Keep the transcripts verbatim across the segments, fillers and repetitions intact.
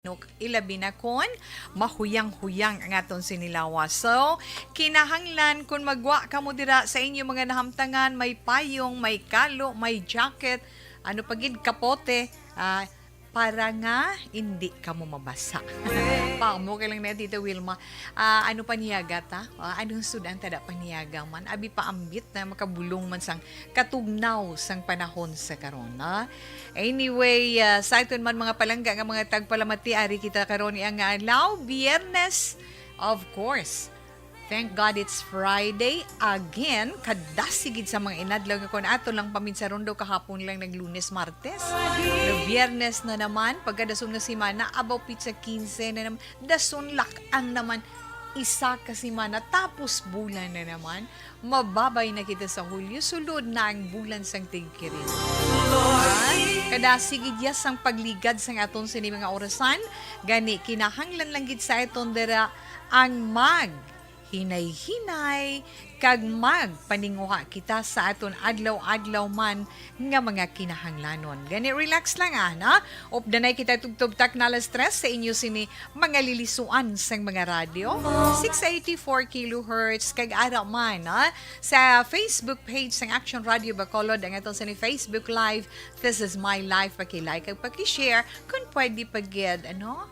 Nok, ilabi na kon mahuyang-huyang ang aton sinilawas. So, kinahanglan kon magwa kamo dira sa inyo mga nahamtangan, may payong, may kalo, may jacket, ano pa gid, kapote, ah, para nga hindi kamo mabasa. Pamo kay lang na, Tita Wilma. Ah, ano paniyaga ta? Ah, anong sudan ta da paniyaga man? Abi pa ambit na makabulong man sang katugnaw sang panahon sa karon, ah. Anyway, ah, sa aton man mga palangga nga mga tagpalamati, ari kita karon iya nga adlaw, Biyernes. Of course. Thank God it's Friday again. Kadasi gid sa mga inadlaw nga kon ato lang paminsaron daw kahapon lang nag Lunes, Martes. Na Biyernes na naman, pagkadason nga semana, abaw pitsa quince na naman, dason lak-ang naman, isa ka semana, tapos bulan na naman. Mababay na kita sa Hulyo, sulod na ang bulan sang tigkirin. Kadasi gid ya sang pagligad sang aton sini mga orasan, gani kinahanglan lang gid sa aton dira ang mag hinay-hinay kag magpaninguha kita sa aton adlaw-adlaw man nga mga kinahanglanon. Gani, relax lang, ah, na? Updanay kita tubtob takna alas tres sa inyo sini mga lilisuan sang mga radyo, six eighty-four kilohertz, kag ara man, ah, sa Facebook page sang Action Radio Bacolod, ang aton sini Facebook Live, This Is My Life. Paki-like kag paki-share kung pwede pa gid, ano?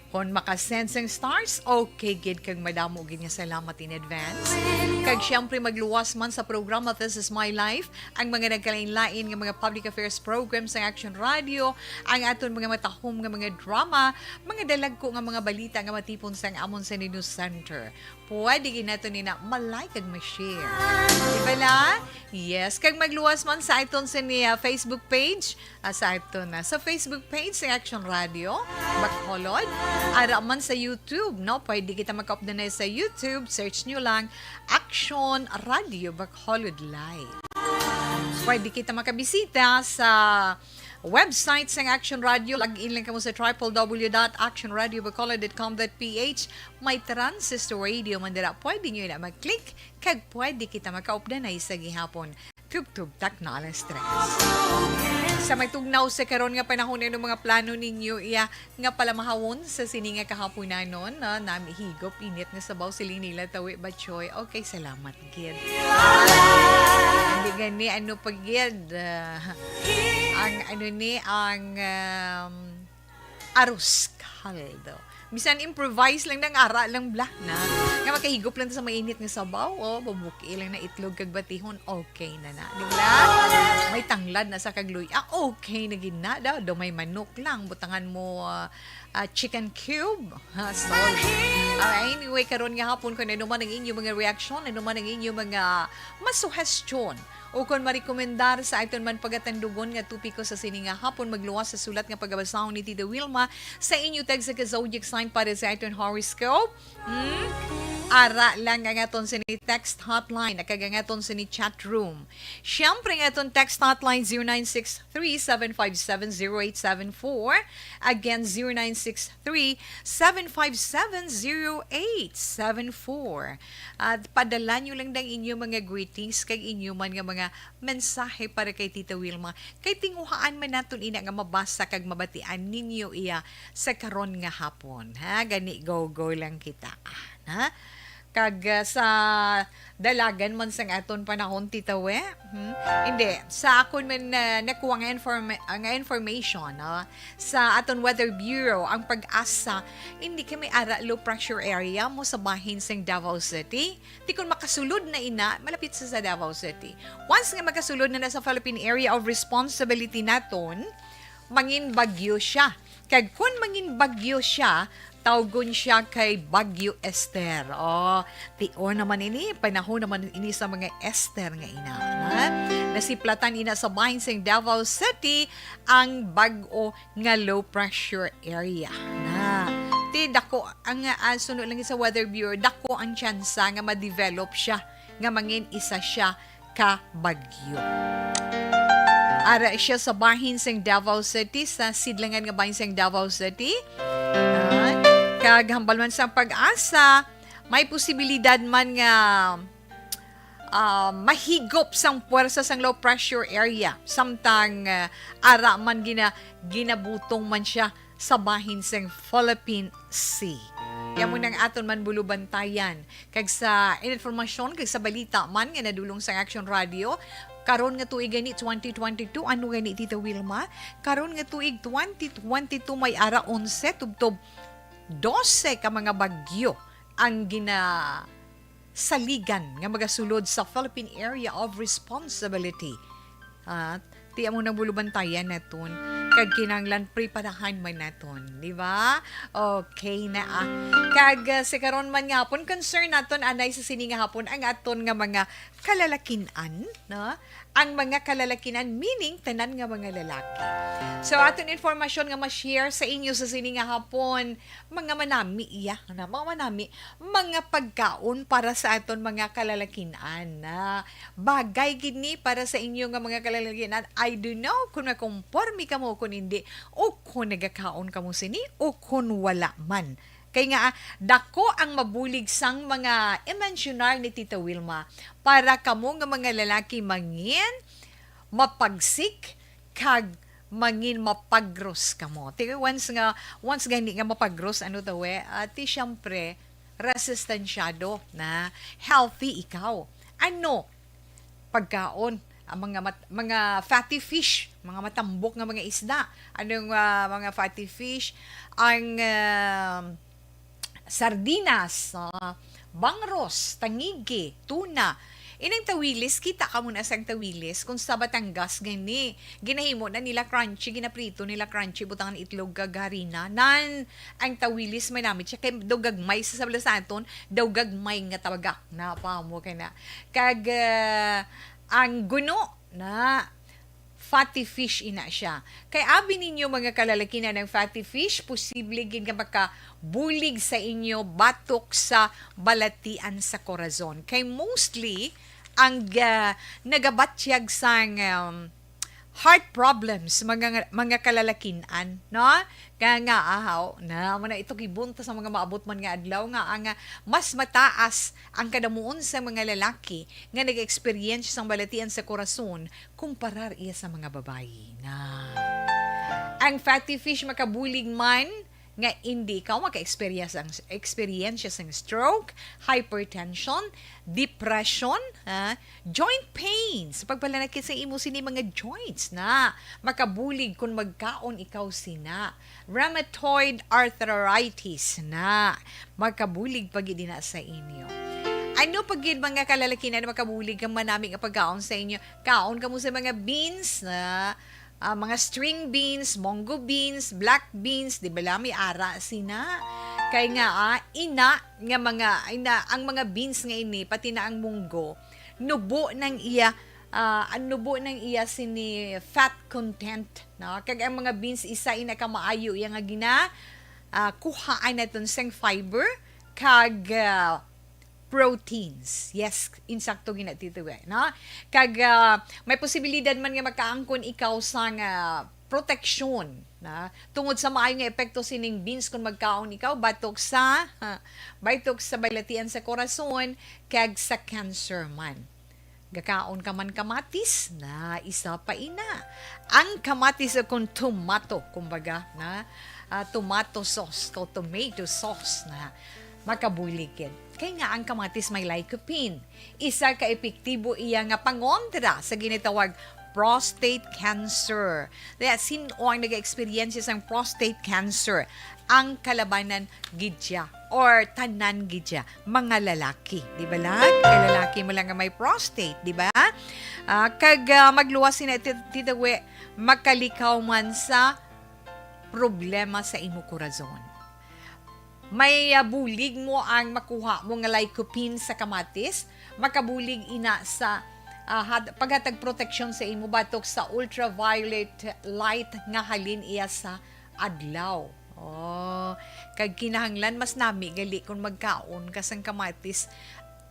Kon maka-send sang stars, okay gid kag madamo gid nga salamat in advance. Kag siyempre, magluwas man sa programa This Is My Life ang mga nagkalain-lain nga mga public affairs programs sang Action Radio, ang aton mga matahom nga mga drama, mga dalagko nga mga balita nga matipon sang amon sa News Center. Pwede gid nato nina ma-like kag ma-share. Di ba la? Yes, kag magluwas man sa aton sini, ah, Facebook page, ah, sa aton na sa Facebook page sa Action Radio Bacolod. Ara man sa YouTube, no? Pwede kita makaupdanay sa YouTube. Search nyo lang Action Radio Bacolod Live. Pwede kita makabisita sa website sang Action Radio. Log in lang kamo sa triple W dot action radio bacolod dot com dot P H. May transistor radio man dira. Pwede nyo na mag-click kag pwede kita makaupdanay sa gihapon. Tubtob takna alas tres. Sa may tugnaw sa karon nga panahon, ano mga plano ninyo iya nga palamahawon sa sini nga kahaponanon, no? Nami higop init nga sabaw, siling nila, tawi ba, Choy? Okay, salamat gid. Hindi gani, ano pa gid, ah, ang ano ni, ang, um, arroz caldo. Bisan improvise lang, nang ara lang bla na. Nga makahigop lang ta sa mainit nga sabaw, oh, babuki lang na itlog kag batihon, okay na na, di ba? May tanglad na sa kagluy, ah, okay na gid na daw. Do may manok lang, butangan mo, ah, ah, chicken cube. Ha, sorry. Ah, anyway, karon nga hapon, kung ano man ang inyo mga reaksyon, ano man ang inyo mga masuhestyon, o kon marekomendar sa aton man pagatandugon nga topiko sa sini nga hapon, magluwas sa sulat nga pagabasahon ni Tita Wilma sa inyo text sa ka zodiac sign para sa aton horoscope. Hmm? Ara lang ang aton sini text hotline, kag ang aton sini chat room. Siyempre, ang aton text hotline, zero nine six three, seven five seven, zero eight seven four. Again, zero nine six three, seven five seven, zero eight seven four. At padala nyo lang ang inyo mga greetings kag inyo man nga mga mensahe para kay Tita Wilma. Kay tinguhaan man naton ina nga mabasa kag mabatian ninyo iya sa karon nga hapon. Ha? Gani, go-go lang kita. Ah, ha? Kag, ah, sa dalagan man sang aton panahon, Tita We? Hmm? Hindi. Sa akon man, ah, nakuha nga informa-, ah, nga information, no? Sa aton Weather Bureau, ang PAGASA, hindi kami ara low pressure area mo sa bahin sang Davao City. Ti kon makasulod na ina, malapit sa, sa Davao City. Once nga makasulod na na sa Philippine Area of Responsibility naton, mangin bagyo siya. Kag kon mangin bagyo siya, tawgon siya kay Bagyo Esther. Oh, tion naman ini, panahon naman ini sa mga Esther nga ina, na nasiplatan ina sa bahin sang Davao City ang bag-o nga low pressure area. Na, ti dako ang, ah, suno lang sa Weather Bureau, dako ang tsansa nga ma-develop siya, nga mangin isa siya ka bagyo. Ara siya sa bahin sang Davao City, sa sidlangan nga bahin sang Davao City. Ah, kag hambal man sang PAGASA, may posibilidad man nga, ah, mahigop sang puwersa sang low pressure area. Samtang, ah, ara man gina-, ginabutong man siya sa bahin sang Philippine Sea. Amo nang aton man bulubantayan. Kag sa informasyon, kag sa balita man nga nadulong sang Action Radio, karon nga tuig gani twenty twenty-two, ano gani, Tita Wilma? Karon nga tuig twenty twenty-two, may ara onse tubtob dose ka mga bagyo ang ginasaligan nga magasulod sa Philippine Area of Responsibility. Ah, ti amo nang bulubantayan naton. Kag kinahanglan preparahan man naton, di ba? Okay na, ah. Kag, ah, sa karon man nga hapon, concern naton anay sa sini nga hapon ang aton nga mga kalalakin-an, no? Ang mga kalalakin-an, meaning tanan nga mga lalaki. So, aton informasyon nga ma-share sa inyo sa sini nga hapon, mga manami iya, na mga manami, mga pagkaon para sa aton mga kalalakin-an na bagay gid ni para sa inyo nga mga kalalakin-an. I don't know kung nakomporme kamo kung hindi, o kung nagakaon kamo sini, o kung wala man. Kay nga, ah, dako ang mabulig sang mga imensyonar ni Tita Wilma para kamo nga mga lalaki mangin mapagsik kag mangin mapagros kamo. Ti once nga, once gani nga mapagros, ano daw eh, ah, ti siyempre, resistensyado na, healthy ikaw. Ano? Pagkaon, ang mga mat-, mga fatty fish, mga matambok nga mga isda. Anong, ah, mga fatty fish? Ang, ah, sardinas, ah, bangros, tangigi, tuna. Ining tawilis, kita ka mo na sang tawilis, kung sa Batangas gani, ginahimo na nila crunchy, ginaprito nila crunchy, butangan itlog kag harina. Nan, ang tawilis may namit siya, kay daw gagmay sa sabla sa aton, daw gagmay nga tabagak na pa mo kay na. Kag, ah, ang guno na fatty fish ina siya. Kay abi ninyo, mga kalalakinan, ang fatty fish, posible gid nga makabulig sa inyo batok sa balatian sa korazon. Kay mostly, ang, ah, nagabatyag sang, um, heart problems, mga, mga kalalakinan, no? Kaya nga, ahaw, na, mo na ito gibunta sa mga maabot man nga adlaw nga ang, ah, mas mataas ang kadamuon sa mga lalaki nga nag-experience sang balatian sa korazon kumparar iya sa mga babayi na. Ang fatty fish makabulig man nga hindi ikaw maka-experience ang, experience sang stroke, hypertension, depression, ha? Joint pains, pagpalanakit sa imo sini mga joints na makabulig kung magkaon ikaw sina. Rheumatoid arthritis na makabulig pa gid na sa inyo. Ano pa gid, mga kalalakinan, makabulig kang manami nga pagkaon sa inyo? Kaon kamo sa mga beans na, ah, mga string beans, mungo beans, black beans, di ba la, may ara sina? Kay nga, ah, ina nga mga, ina, ang mga beans nga ini, pati na ang mungo, nubo nang iya, ah, ang nubo nang iya sini fat content, no? Kag ang mga beans, isa ina ka maayo iya nga gina, ah, kuhaan naton sang fiber kag, ah, proteins. Yes, insakto gina, Tito Gue, no? Kag, ah, may posibilidad man nga makaangkon ikaw sang, ah, proteksyon, na tungod sa maayo nga epekto sining beans kung magkaon ikaw batok sa, ha, batok sa balatian sa korason kag sa cancer man. Gakaon ka man kamatis, na isa pa ina. Ang kamatis o kung tomato, kumbaga, na, ah, tomato sauce o tomato sauce na makabulig gid. Kay nga ang kamatis may lycopene. Isa ka epektibo iya nga pangontra sa ginatawag prostate cancer. Kaya sino ang nag-experience sang prostate cancer? Ang kalabanan gid siya or tanan gid siya, mga lalaki, di ba lang? Kay lalaki mo lang nga may prostate, di ba? Ah, kag, ah, magluwas sina ti-, Tita Gue, makalikaw man sa problema sa imo korazon. May, ah, bulig mo ang makuha mo nga lycopene sa kamatis, makabulig ina sa, ah, had-, paghatag proteksyon sa imo batok sa ultraviolet light nga halin iya sa adlaw. Oh, kag kinahanglan mas nami gali kung magkaon ka sang kamatis,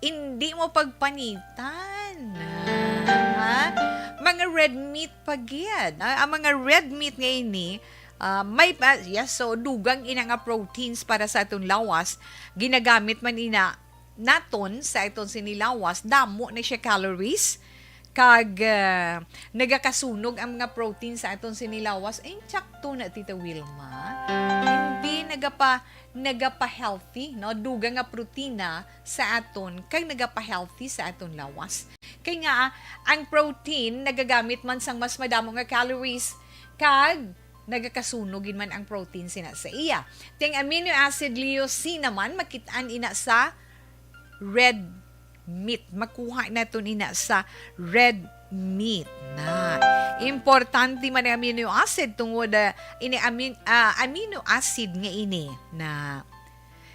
indi mo pagpanitan. Ha? Mga red meat pa gid. Ah, ang mga red meat nga ini, ah, may pa, yes, so dugang ina nga proteins para sa aton lawas, ginagamit man ina naton sa aton sini lawas, damo na siya calories, kag, ah, nagakasunog ang mga protein sa aton sini lawas, ay, tsakto na, Tita Wilma. Hindi nagapa-, nagapa-healthy, no? Dugang nga protina sa aton, kag nagapa-healthy sa aton lawas. Kay nga, ang protein nagagamit man sang mas madamo nga calories, kag nagakasunog gid man ang protein sina sa iya. Ting amino acid leucine naman, makit-an ina sa red meat. Makuha naton ina sa red meat na. Importante man ang amino acid tungod, ah, ini amin-, ah, amino acid nga ini na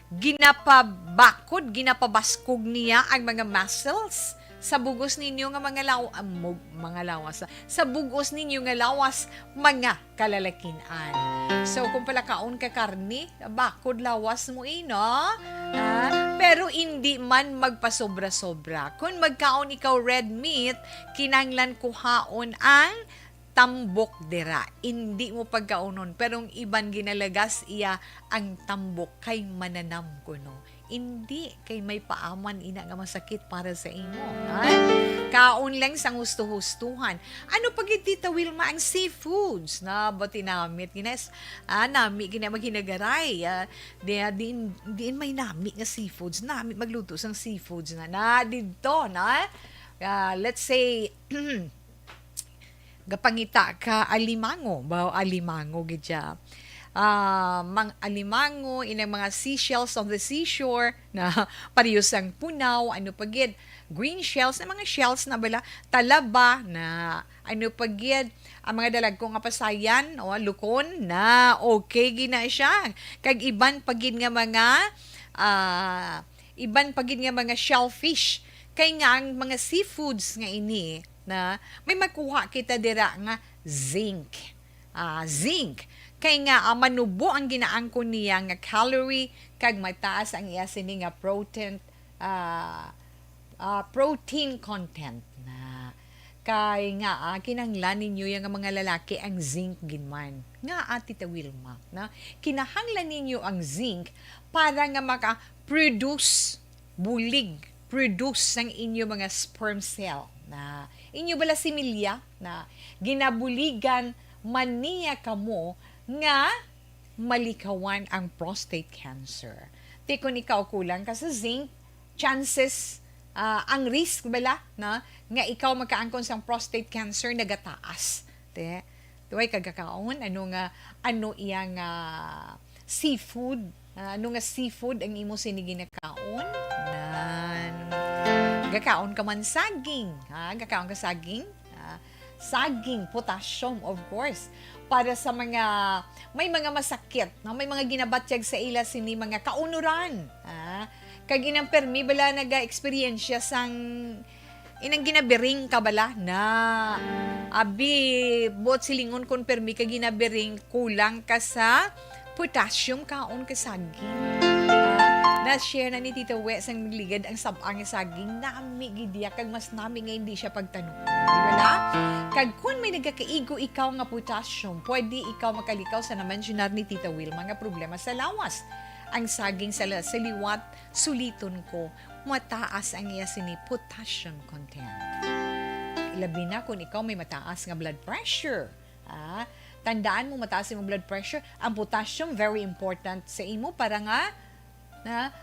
ginapabakod, ginapabaskog niya ang mga muscles sa bugos ninyo nga mga law-, ah, mug-, mga lawas, sa bugos ninyo nga lawas, mga kalalakin-an. So, kung palakaon ka karne, bakod lawas mo, eh, no? Ah, pero indi man magpasobra-sobra. Kung magkaon ikaw red meat, kinahanglan kuhaon ang tambok dira. Indi mo pagkaunon, pero ang iban ginalagas iya ang tambok kay mananam kuno. Indi kay may paaman ina nga masakit para sa imo. Ha? Kaon lang sang husto-hustuhan. Ano pa gid, Tita Wilma, ang seafoods? Na, ba, tinamit gina, ah, nami gina maghinagaray. Ah, di, diin, diin may nami nga seafoods? Nami magluto sang seafoods na, na didto, na? Ah, let's say, gapangita ka alimango, ba, alimango gid siya. Ah, mang alimango, inang mga seashells on the seashore, na pareho sang punaw, ano pa gid, green shells, na mga shells na bala, talaba, na ano pa gid, ang mga dalagko nga pasayan, o, lukon, na okay gid na siya. Kag iban pa gid nga mga, ah, iban pa gid nga mga shellfish. Kay nga ang mga seafoods nga ini, na may makuha kita dira nga zinc. Ah, zinc. Kay nga, ah, manubo ang ginaangkon niya nga calorie, kag mataas ang iya sini nga protein, ah, ah, protein content na. Kay nga, ah, kinahanglan ninyo yang mga lalaki ang zinc gid man. Nga, Ate Tita Wilma, na kinahanglan ninyo ang zinc para nga maka-produce bulig, produce sang inyo mga sperm cell na inyo bala similya na ginabuligan man niya kamo nga malikawan ang prostate cancer. Ti kon ikaw kulang ka sa zinc, chances, ah, ang risk bala na nga ikaw magkaangkon sang prostate cancer nagataas. Te, tuway kagakaon, ano nga, ano iya nga seafood? Ah, ano nga seafood ang imo sini ginakaon? Nan. Gakaon ka man saging, ha? Gakaon ka saging? Ah, saging, potassium, of course. Para sa mga, may mga masakit, no? May mga ginabatyag sa ila sini mga kaunuran. Ah, kag inang permi bala naga-eksperyensya sang inang ginabiring ka bala na. Abi, buot silingon kon permi ka ginabiring, kulang ka sa potassium, kaon ka saging. Ah, na-share na ni Tita We sang nagligad ang sab-ang nga saging. Nami gid iya, kag mas nami nga hindi siya pagtanupon. Di ba na? Kag kun may nagakaigo ikaw nga potassium, pwede ikaw makalikaw sa na-mentionar ni Tita Wilma nga problema sa lawas. Ang saging sa la-, sa liwat, suliton ko, mataas ang iya sini potassium content. Labi na kung ikaw may mataas nga blood pressure. Ah, tandaan mo, mataas imong blood pressure, ang potassium very important sa imo para nga, na,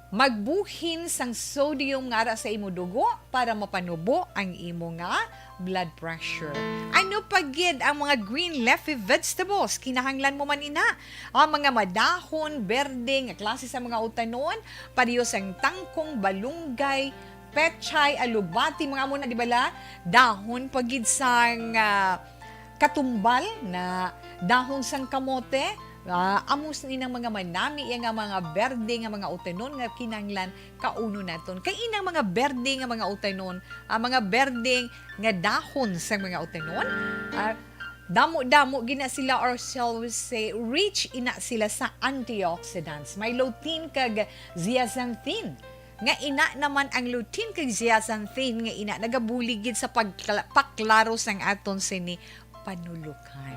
magbuhin sang sodium nga ara sa imo dugo para mapanubo ang imo nga blood pressure. Ano pa gid ang mga green leafy vegetables? Kinahanglan mo man ina. Ang mga madahon, berde nga klase sa mga utanon, pareho sang tangkong, balunggay, pechay, alubati, mga amo na, di bala? Dahon pa gid sang, ah, katumbal na dahon sang kamote, ah, amo sini ang mga manami iya nga mga berde nga mga utanon nga kinahanglan kaunon naton. Kay inang mga berde nga mga utanon, ah, mga berde nga dahon sang mga utanon, ah, damo-damo gina sila, or shall we say, rich ina sila sa antioxidants. May lutein kag zeaxanthin. Nga ina naman ang lutein kag zeaxanthin nga ina nagabulig gid sa pagkla-, paklaro sang aton sini panulukan.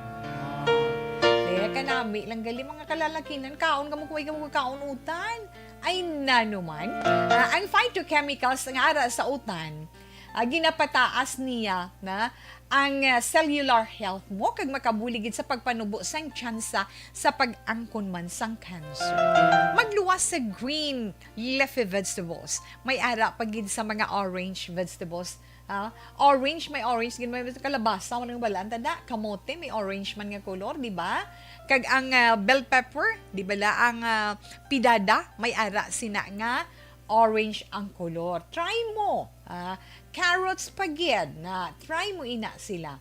Kaya kanami lang gali mga kalalakinan, kaon ka mo, kuway ka mo kaon utan. Ay, nanuman. Ah, ang phytochemicals nga ara sa utan, Ah, ginapataas niya na ang, ah, cellular health mo kag makabulig gid sa pagpanubo sang tsansa sa pag-angkon man sang cancer. Magluwas sa green leafy vegetables. May ara pa gid sa mga orange vegetables. Ah, orange, may orange gid, may kalabasa, ano nga balaan ta da? Kamote, may orange man nga kolor, di ba? Kag ang, ah, bell pepper, di ba la ang, ah, pidada, may ara sina nga orange ang kolor. Try mo. Ah, carrots pa gid na, try mo ina sila.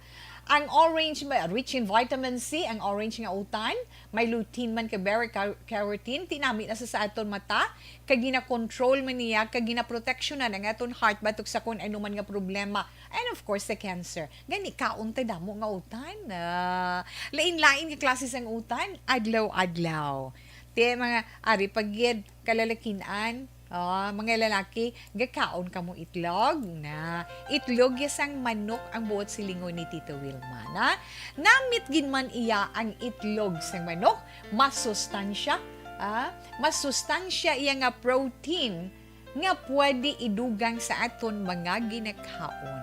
Ang orange, ma-, rich in vitamin C ang orange nga utan. May lutein man kag beta car-, carotene. Ti nami na sa, sa aton mata, kag gina-control man niya, kag ginaproteksyonan ang aton heart batok sa kun ano man nga problema. And of course, sa cancer. Gani, kaon ta damo nga utan. Ah, lain-lain nga klase sang utan, adlaw-adlaw. Ti, mga ari pa gid, kalalakin-an, ah, mga lalaki, gakaon kamo itlog na. Itlog ya sang manok ang buot silingon ni Tita Wilma, na. Namit gid man iya ang itlog sang manok, masustansya, ah, masustansya iya nga protein nga pwede idugang sa aton mga ginakaon.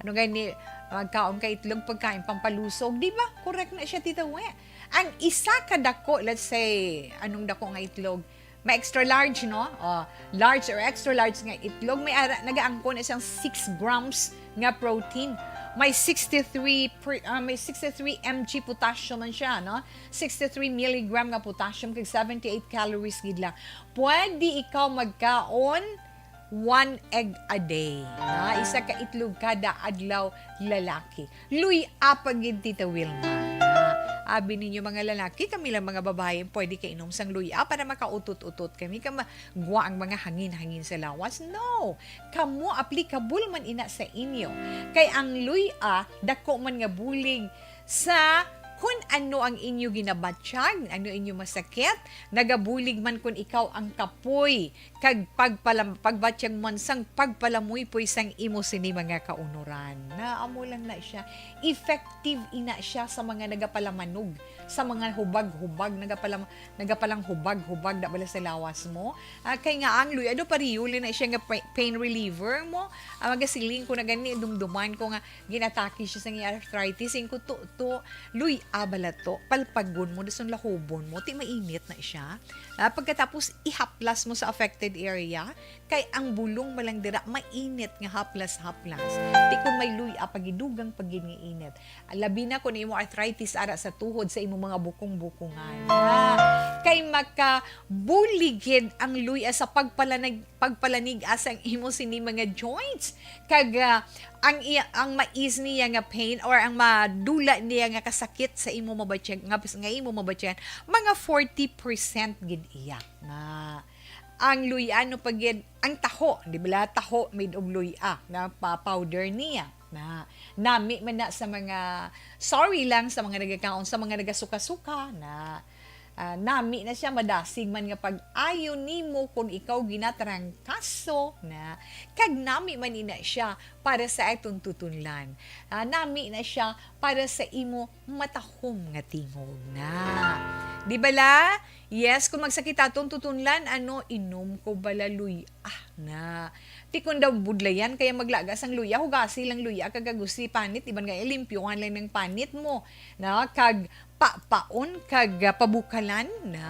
Ano gani, magkaon ka itlog, pagkain pampalusog, di ba? Correct na siya, Tita Wi. Ang isa ka dako, let's say, anong dako nga itlog? May extra large, no? Oh, large or extra large nga itlog, may ara, nagaangkon na siyang six grams nga protein. May sixty-three per-, ah, may sixty-three M G potassium man siya, no? Sixty-three milligram nga potassium kag seventy-eight calories gid lang. Pwede ikaw magkaon one egg a day. Na, isa ka itlog kada adlaw, lalaki. Luy-a pa gid, Tita Wilma. Na, abi ninyo, mga lalaki, kami lang mga babae ang pwede kainom sang luy-a para makautot-utot kami, ka ma-, gwa ang mga hangin-hangin sa lawas. No! Kamo, applicable man ina sa inyo. Kay ang luy-a, dako man nga bulig sa kun ano ang inyo ginabatyag, ano inyo masakit, nagabulig man kun ikaw ang kapoy, kag pagpalam-, pagbatyag man sang pagpalamuypoy sang imo sini mga kaunoran. Na amo lang na siya. Effective ina siya sa mga nagapalamanog, sa mga hubag-hubag, nagapalam-, nagapalanghubag-hubag na bala sa lawas mo. Ah, kay nga ang luy-a do, pareho lang na siya nga pa-, pain reliever mo. Ah, magasiling ko na gani, dumduman ko nga ginatake siya sa iya arthritis. Sing ko, to, to, luy-a bala to. Palpagon mo, dason lahubon mo. Ti mainit na siya. Ah, pagkatapos, ihaplas mo sa affected area. Kay ang bulong man lang dira, mainit nga haplas-haplas. Ti kung may luy-a, pagidugang pa gid nga init. Labi na kung imo arthritis ara sa tuhod, sa imo mga bukong-bukongan. Ah, kay makabulig gid ang luy-a sa pagpalanig-, pagpalanig-a sang imo sini mga joints. Kag, ah, ang iya, ang mais niya nga pain or ang madula niya nga kasakit sa imo mabatyag, nga, nga imo mabatyag, mga forty percent gid iya. Na ang luy-a, no, pa gid, ang taho, di ba, taho made of luy-a, na pa-powder niya. Na, nami man na sa mga, sorry lang sa mga nagakaon, sa mga nagasuka-suka, na, ah, nami na siya, madasig man nga pag-ayo nimo kung ikaw ginatrangkaso, na, kag nami man ina siya para sa atong tutunlan. Ah, nami na siya para sa imo matahom nga tingog, na. Di bala? Yes, kung magsakit atong tutunlan, ano, inom ko bala luy-a, na. Ti kon daw budlayan kaya maglaga sang luy-a, hugasi lang luy-a kag agusi panit, iban nga ilimpyuhan lang ng panit mo, na, kag papaon kag, ah, pabukalan, na.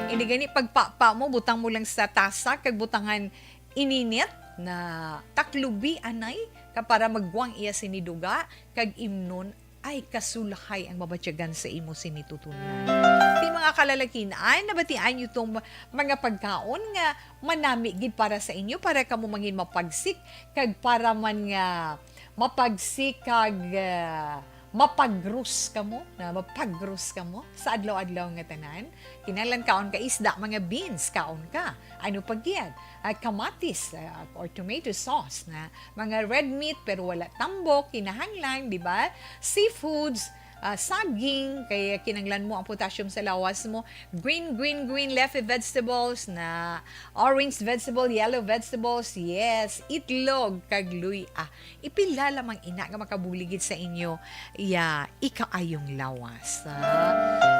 Ini gani pagpapa mo, butang mo lang sa tasa kag butangan ininit, na, taklubi anay ka para magwang iya sini duga kag imnon ay kasulhay ang mabatyagan sa imo sini tutunlan. Ti mga kalalakin-an, nabatian niyo tong ma-, mga pagkaon nga manami gid para sa inyo, para kamo mangin mapagsik, kag para man nga mapagsik kag, ah, mapagros kamo, na mapagros kamo sa adlaw-adlaw nga tanan. Kinahanglan kaon ka isda, mga beans, kaon ka. Ano pa gid? Ah, kamatis, ah, or tomato sauce, na mga red meat pero wala tambok, kinahanglan, di ba? Seafoods, ah, saging, kay kinahanglan mo ang potassium sa lawas mo. Green, green, green leafy vegetables na orange vegetable, yellow vegetables, yes, itlog, kag luy-a. Ipila lamang ina nga makabulig gid sa inyo, ya, ikaayong lawas, ha?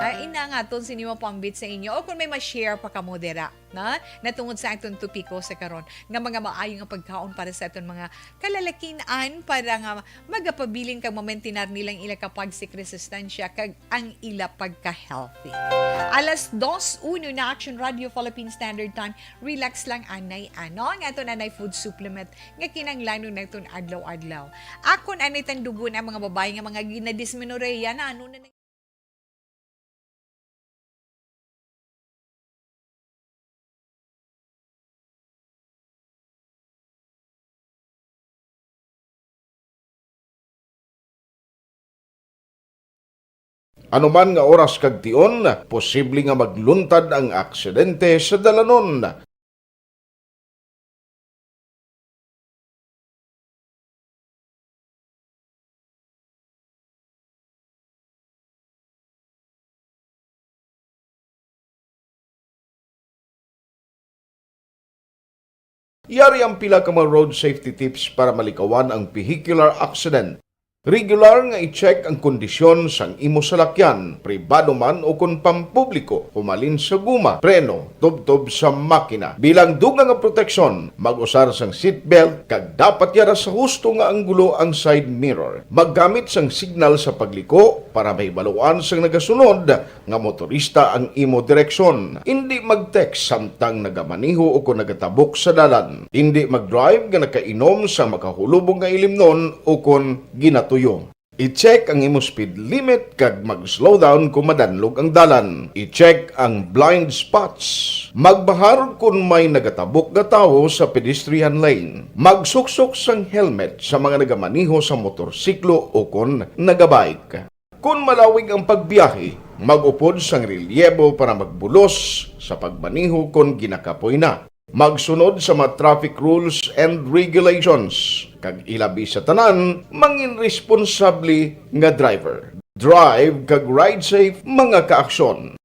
Ah, ina nga aton sini mapambit sa inyo. O kung may ma-share pa kamo dira, na, natungod sa aton topiko sa karon, nga mga maayo nga pagkaon para sa aton mga kalalakin-an, para nga magapabilin kag mamentinar nila ang ila ka pagsikresistensya kag ang ila pagka-healthy. Alas dos uno na, Action Radio Philippine Standard Time. Relax lang, anay, ano, ang aton anay food supplement nga kinahanglanon naton adlaw-adlaw. Akon anay tandugon ang mga babayi nga mga ginadismenorrhea na ano na Ano man nga oras kag tion, posible nga magluntad ang aksidente sa dalanon. Yari ang pila ka mga road safety tips para malikawan ang vehicular accident. Regular nga i-check ang kondisyon sang imo salakyan, pribado man o kon pampubliko, humalin sa guma, preno, tubtob sa makina. Bilang dugang nga proteksyon, mag-usar sang seatbelt kag dapat yara sa husto nga anggulo ang side mirror. Maggamit sang signal sa pagliko para mahibaluan sang nagasunod nga motorista ang imo direksyon. Indi mag-text samtang nagamaneho o kon nagatabok sa dalan. Indi mag-drive nga nakainom sa makahulubong nga ilimnon o kon ginatuyo. I-check ang imo speed limit kag mag-slow down kon madanlog ang dalan. I-check ang blind spots. Magbahar kon may nagatabok nga tawo sa pedestrian lane. Magsuksok sang helmet sa mga nagamaneho sa motorsiklo o kon nagabike. Kon malawig ang pagbiyahe, mag-upod sang relyebo para magbulos sa pagmaneho kon ginakapoy na. Magsunod sa mga traffic rules and regulations, kag ilabi sa tanan, mangin responsable nga driver. Drive kag ride safe, mga kaaksyon.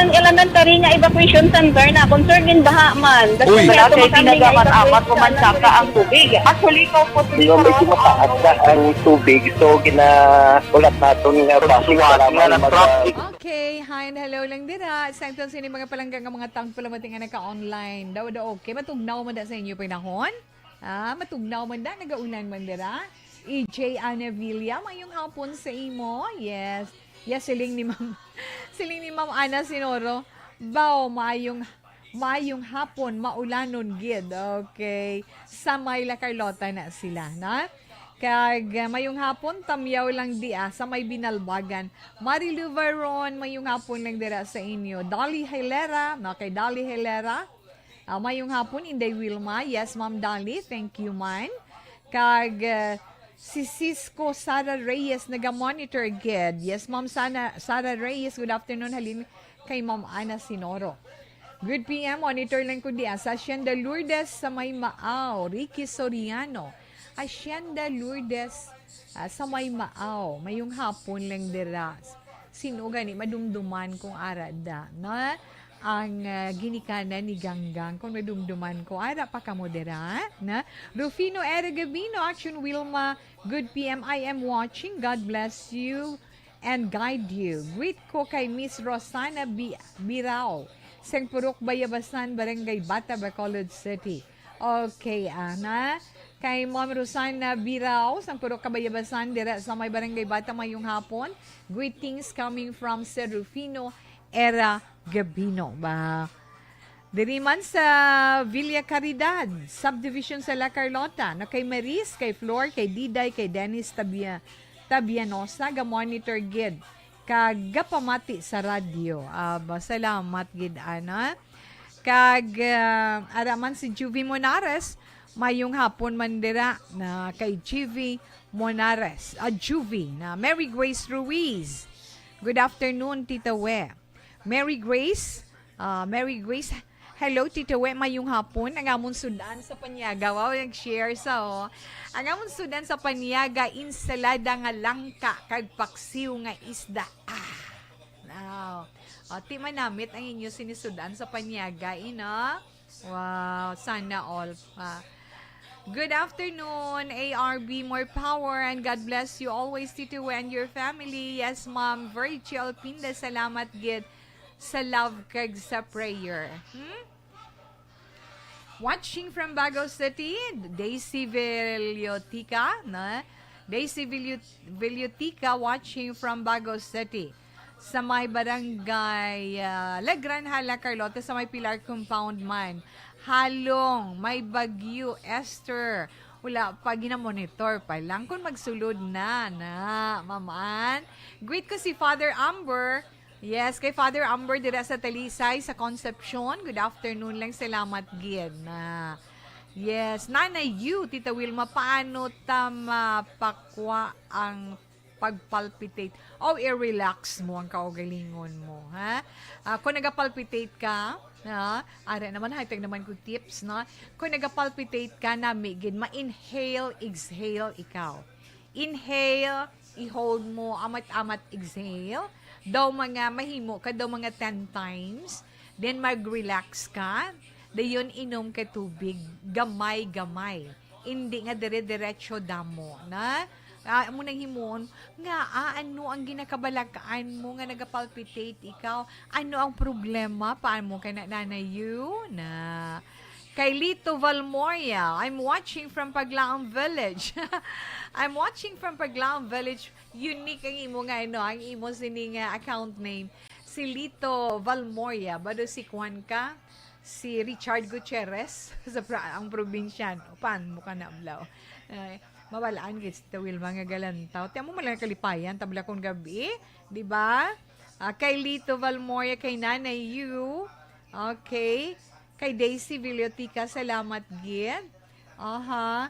Ang elementary nga evacuation center na concerned in baha man. Uy. Wala kay ginagamit-amat o mansaka ang tubig. Actually, ikaw po, medyo mataas na ang tubig, so ginaulat naton nga bus para mag- Okay, hi and hello lang dira. Sa aton sini mga palangga nga mga tagpalamati nga naka-online. Daw, daw, okay. Matugnaw man da sa inyo panahon? Ah, matugnaw man da, nagaulan man dira. E J Anavilla, mayong hapon sa imo. Yes. Yes, siling ni Ma'am, siling ni Ma'am Ana Sinoro. Baw, mayong, mayong hapon, maulanon gid. Okay. Sa may La Carlota na sila, na? Kag, ah, mayong hapon, tamyaw lang di, ah, sa may Binalbagan. Marilu Veron, mayong hapon lang dira sa inyo. Dolly Hilera, na kay Dolly Hilera. Ah, mayong hapon, Inday Wilma. Yes, Ma'am Dali. Thank you, man. Kag, ah, si Cisco Sara Reyes naga-monitor gid. Yes, Ma'am Sana, Sara Reyes, good afternoon. Halin kay Ma'am Ana Sinoro. Good P M, monitor lang ko diya sa Hacienda Lourdes sa may Maaw. Ricky Soriano. Hacienda Lourdes, ah, sa may Maaw. Mayong hapon lang dira. Sino gani madumduman kung ara da, na ang, ah, ginikanan ni Ganggang, kung madumduman ko, ara pa kamo dira, na? Rufino Era Gabino, Action Wilma, good P M, I am watching. God bless you and guide you. Greet ko kay Miss Rosana Bi-, Birao, sang Purok Bayabasan, Barangay Bata, Bacolod City. Okay, ana. Kay Ma'am Rosana Birao, sang Purok Kabayabasan, dira sa may Barangay Bata, mayong hapon. Greetings coming from Serufino Era Gabino. Ba, diri man sa Villa Caridad, subdivision sa La Carlota, no, kay Maris, kay Flor, kay Diday, kay Dennis Tabia-, Tabianosa, ga-monitor gid kag gapamati sa radyo. Aba, salamat gid, ana. Kag, ah, ara man si Juvie Monares, mayong hapon man dira na kay Juvie Monares. Ah, Juvie, na Mary Grace Ruiz. Good afternoon, Tita We. Mary Grace, ah, Mary Grace Hello, Tito We, mayong hapon. Ang amon sudan sa panyaga. Wow, nag-share sa, oh. Ang amon sudan sa panyaga, insalada nga langka, kag paksiw nga isda. Ah, wow. O, ti manamit ang inyo sinisudan sa panyaga, ino? Wow, sana all. Ah. Good afternoon, A R B. More power and God bless you always, Tito We, and your family. Yes, Ma'am Virgil Pinda, salamat gid sa love kag sa prayer. Hmm? Watching from Bago City, Daisy Villotica, na? Daisy Villu-, Villutica watching from Bago City. Sa may barangay, ah, Lagran, Hala, Carlota, sa may Pilar Compound man. Halong, may bagyo, Esther. Wala pa, ginamonitor pa lang. Kung magsulod na, na, maman. Greet ko si Father Amber. Yes, kay Father Amber dira sa Talisay, sa Concepcion. Good afternoon lang. Salamat gid na. Yes, Nanay Yu, Tita Wilma, paano ta mapakwa ang pag-palpitate? Oh, i-relax mo ang kaugalingon mo, ha? Ah, kung naga-palpitate ka, ha? Ara naman, hatag naman ko tips, no? Kung naga-palpitate ka, nami gid, ma-inhale, exhale ikaw. Inhale, i-hold mo, amat-amat, exhale. Daw mga mahimo ka, daw mga ten times. Then mag-relax ka. Dayon inom ka tubig, gamay-gamay. Hindi nga dire-diretso damo, na? Ah, amo nang himuon nga, ah, ano ang ginakabalakaan mo nga nagapalpitate ikaw? Ano ang problema? Paano mo kay na, Nanay Yu? Na? Kay Lito Valmoria, "I'm watching from Paglaang Village." "I'm watching from Paglaang Village." Unique ang imo nga, ano, ang imo sini nga account name. Si Lito Valmoria, bado si Kwan ka? Si Richard Gutierrez sa pra-, ang probinsyano. Pan mo ka na, Blaw. Ay, mabalaan gid si Tita Wilma nga galantaw. Ti amo man lang kalipayan, tabla kong gabi, di ba? Ah, kay Lito Valmoria, kay Nanay Yu. Okay. Kay Daisy Villotica, salamat gid. Aha.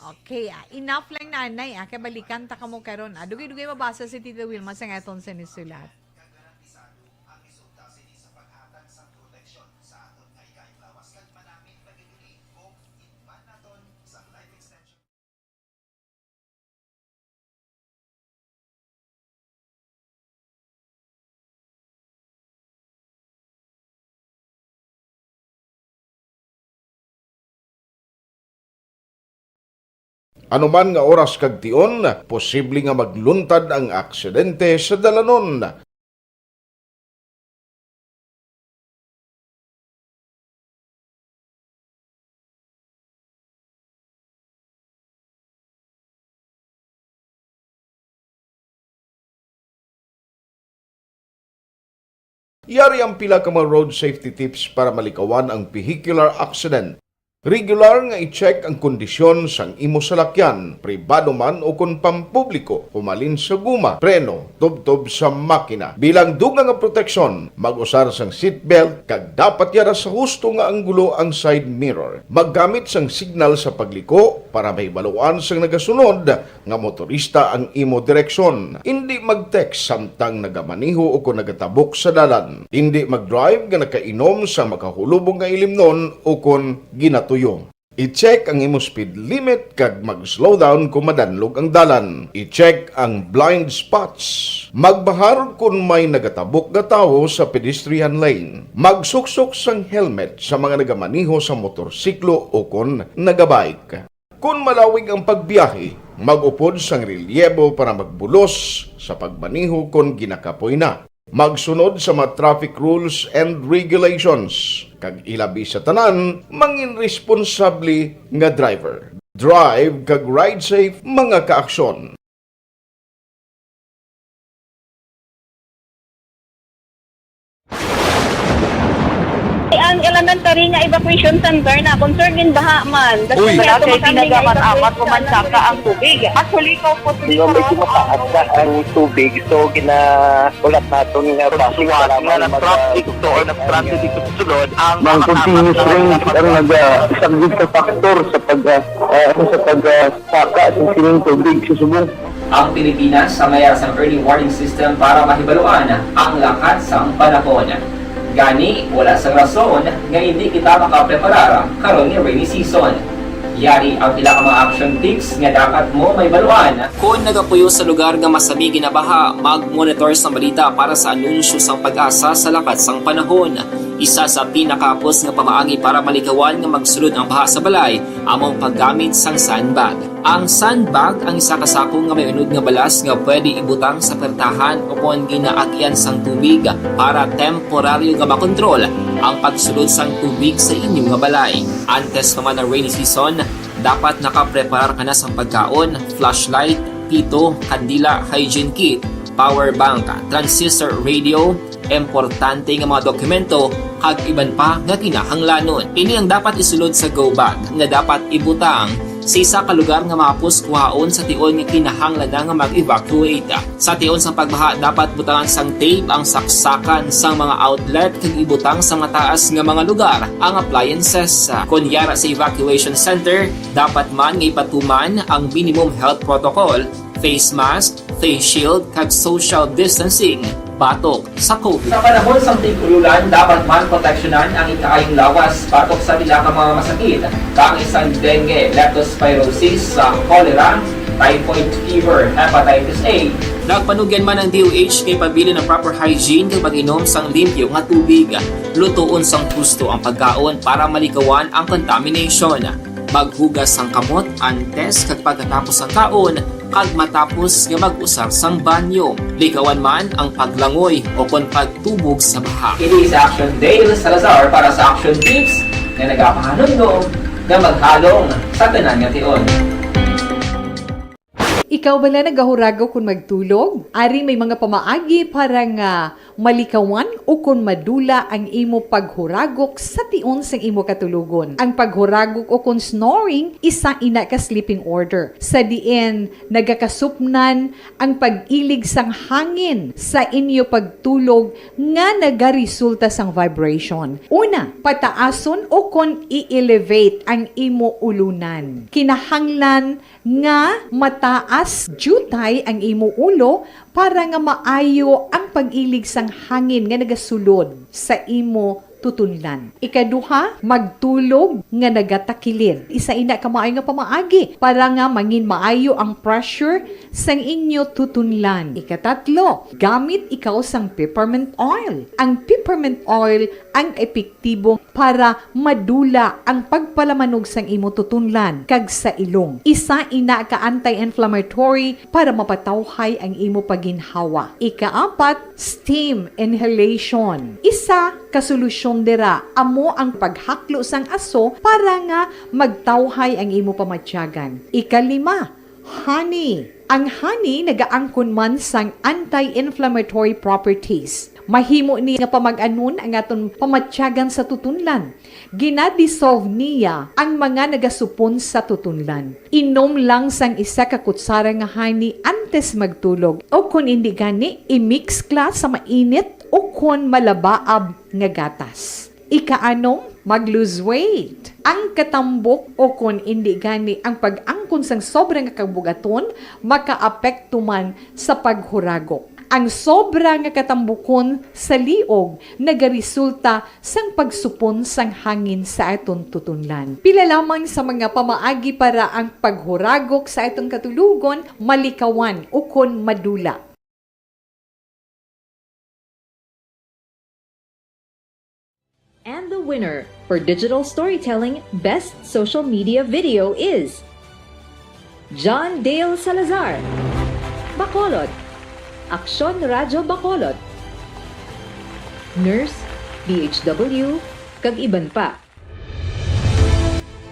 Okay, ah, enough lang, Nanay, ah, kay balikan ta kamo karon, ah. Dugay-dugay mabasa si Tita Wilma sa nga aton sinisulat. Anuman nga oras kag tion, posible nga magluntad ang aksidente sa dalanon. Yari ang pila ka mga road safety tips para malikawan ang vehicular accident. Regular nga i-check ang kondisyon sang imo salakyan, pribado man o kon pampubliko, humalin sa guma, preno, tubtob sa makina. Bilang dugang nga proteksyon, mag-usar sang seatbelt kag dapat yara sa husto nga anggulo ang side mirror. Maggamit sang signal sa pagliko para mahibaluan sang nagasunod nga motorista ang imo direksyon. Indi mag-text samtang nagamaneho o kon nagatabok sa dalan. Indi mag-drive nga nakainom sa makahulubong nga ilimnon o kon ginatuyo. I-check ang imo speed limit kag mag-slow down kon madanlog ang dalan. I-check ang blind spots. Magbahar kon may nagatabok nga tawo sa pedestrian lane. Magsuksok sang helmet sa mga nagamaneho sa motorsiklo o kon nagabike. Kon malawig ang pagbiyahe, mag-upod sang relyebo para magbulos sa pagmaneho kon ginakapoy na. Magsunod sa mga traffic rules and regulations, kag ilabi sa tanan, mangin responsable nga driver. Drive kag ride safe, mga kaaksyon. Ang elementary nga evacuation center na, concern gid baha man. Uy. Wala kay tinaga man amat o mansaka ang tubig. Actually, ko po, medyo mataas na ang tubig. So, gina-, ulat naton nga bus, wala nga nag-traffic to or nag-transit dito sa sulod ang mga continuous rains ang nag-, ah, isang big factor sa pag, ah, ah, sa pag, ah, saka sa sining tubig sa Subo. Ang Pilipinas sa mayara sang early warning system para mahibaluan ang lakat sang panahon. Gani, wala sang rason nga indi kita makapreparar karon nga rainy season. Yari ang pila ka mga action tips nga dapat mo mahibaluan. Kon nagapuyo sa lugar nga masami ginabaha, mag-monitor sang balita para sa anunsyo sang PAGASA sa lakat sang panahon. Isa sa pinakahapos nga pamaagi para malikawan nga magsulod ang baha sa balay amo ang paggamit sang sandbag. Ang sandbag ang isa ka sako nga may unod nga balas nga pwede ibutang sa pertahan o kon ginaagian sang tubig para temporaryo nga makontrol ang pagsulod sang tubig sa inyo nga balay. Antes pa man ang rainy season, dapat nakapreparar ka na sang pagkaon, flashlight, pito, kandila, hygiene kit, power bank, transistor radio, importante nga mga dokumento, kag iban pa nga kinahanglanon. Ini ang dapat isulod sa go bag nga dapat ibutang sa isa ka lugar nga mahapos kuhaon sa tion nga kinahanglan na nga mag-evacuate. Sa tion sang pagbaha, dapat butangan sang tape ang saksakan sang mga outlet kag ibutang sa mataas nga mga lugar ang appliances. Kon yara sa evacuation center, dapat man nga ipatuman ang minimum health protocol, face mask, face shield, kag social distancing batok sa COVID. Sa panahon sang tig-ululan, dapat man proteksyonan ang ikaayong lawas batok sa pila ka mga masakit, kaangay sang dengue, leptospirosis, sa cholera, typhoid fever, hepatitis A. Nagpanugyan man ang D O H kay pabilin ang proper hygiene kag pag-inom sang limpyo nga tubig. Lutoon sang husto ang pagkaon para malikawan ang contamination. Maghugas sang kamot antes kag pagkatapos sang kaon kag matapos nga mag-usar sang banyo. Likawan man ang paglangoy o kon pagtubog sa baha. Ini si Action Dale Salazar para sa Action Tips nga nagapahanumdom nga maghalong sa tanan nga tion. Ikaw bala nagahuragok kon magtulog? Ari may mga pamaagi para nga malikawan o kon madula ang imo paghuragok sa tion sang imo katulogon. Ang paghuragok o kon snoring, isa ina ka sleeping order, sa diin nagakasupnan ang pag-ilig sang hangin sa inyo pagtulog nga nagaresulta sang vibration. Una, pataason o kon i-elevate ang imo ulunan. Kinahanglan nga mataas diutay ang imo ulo para nga maayo ang pag-ilig sang hangin nga nagasulod sa imo tutunlan. Ikaduha, magtulog nga nagatakilid. Isa ina ka maayo nga pamaagi para nga mangin maayo ang pressure sang inyo tutunlan. Ikatatlo, gamit ikaw sang peppermint oil. Ang peppermint oil ang epektibo para madula ang pagpalamanog sang imo tutunlan kag sa ilong. Isa ina ka anti-inflammatory para mapatawhay ang imo pagginhawa. Ikaapat, steam inhalation. Isa ka solusyon dira amo ang paghaklo sang aso para nga magtawhay ang imo pamatyagan. Ikalima, honey. Ang honey nagaangkon man sang anti-inflammatory properties. Mahimo ni nga pamag-anon ang aton pamatyagan sa tutunlan. Gina-dissolve niya ang mga nagasupon sa tutunlan. Inom lang sang isa ka kutsara nga honey antes magtulog, o kon indi gani, i-mix kla sa mainit o kon malabaab nga gatas. Ikaanom, mag-lose weight. Ang katambok o kon indi gani ang pag-angkon sang sobra nga kabugaton makaapekto man sa paghuragok. Ang sobra nga katambukon sa liog nagaresulta sang pagsupon sang hangin sa aton tutunlan. Pila lamang sa mga pamaagi para ang paghuragok sa aton katulogon malikawan ukon madula. And the winner for Digital Storytelling Best Social Media Video is John Dale Salazar, Bacolod, Aksyon Radyo Bacolod, Nurse, D H W, kag iban pa.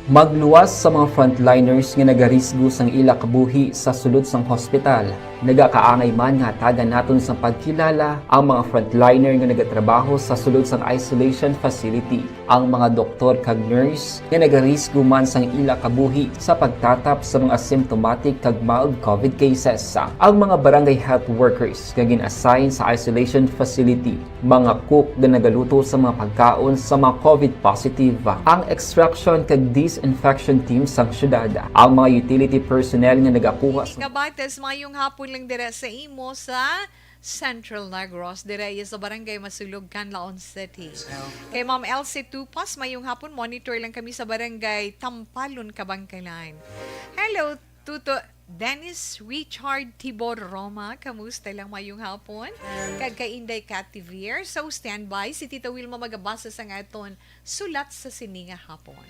Magluwas sa mga frontliners nga nagarisgo sang ila kabuhi sa sulod sang hospital. Nagakaangay man nga hatagan naton sang pagkilala ang mga frontliner nga nagatrabaho sa sulod sang isolation facility, ang mga doktor kag nurse nga nagarisgo man sang ila kabuhi sa pagtatap sa mga asymptomatic kag mild COVID cases, ang mga barangay health workers nga gin-assign sa isolation facility, mga cook nga nagaluto sa mga pagkaon sa mga COVID positive, ang extraction kag disinfection team sang syudad, ang mga utility personnel nga nagakuha sa Kabates, mayong hapon lang dira sa imo sa Central Negros, dira iya sa Barangay Masulog, Canlaon City. Kay Ma'am Elsie Tupas, mayong hapon, monitor lang kami sa Barangay Tampalon, Kabangkalan. Hello, Tuto Dennis Richard Tibor Roma, kamusta lang, mayong hapon? Kag kay Inday Cathy Veer, so standby, si Tita Wilma magabasa sang aton sulat sa sini nga hapon.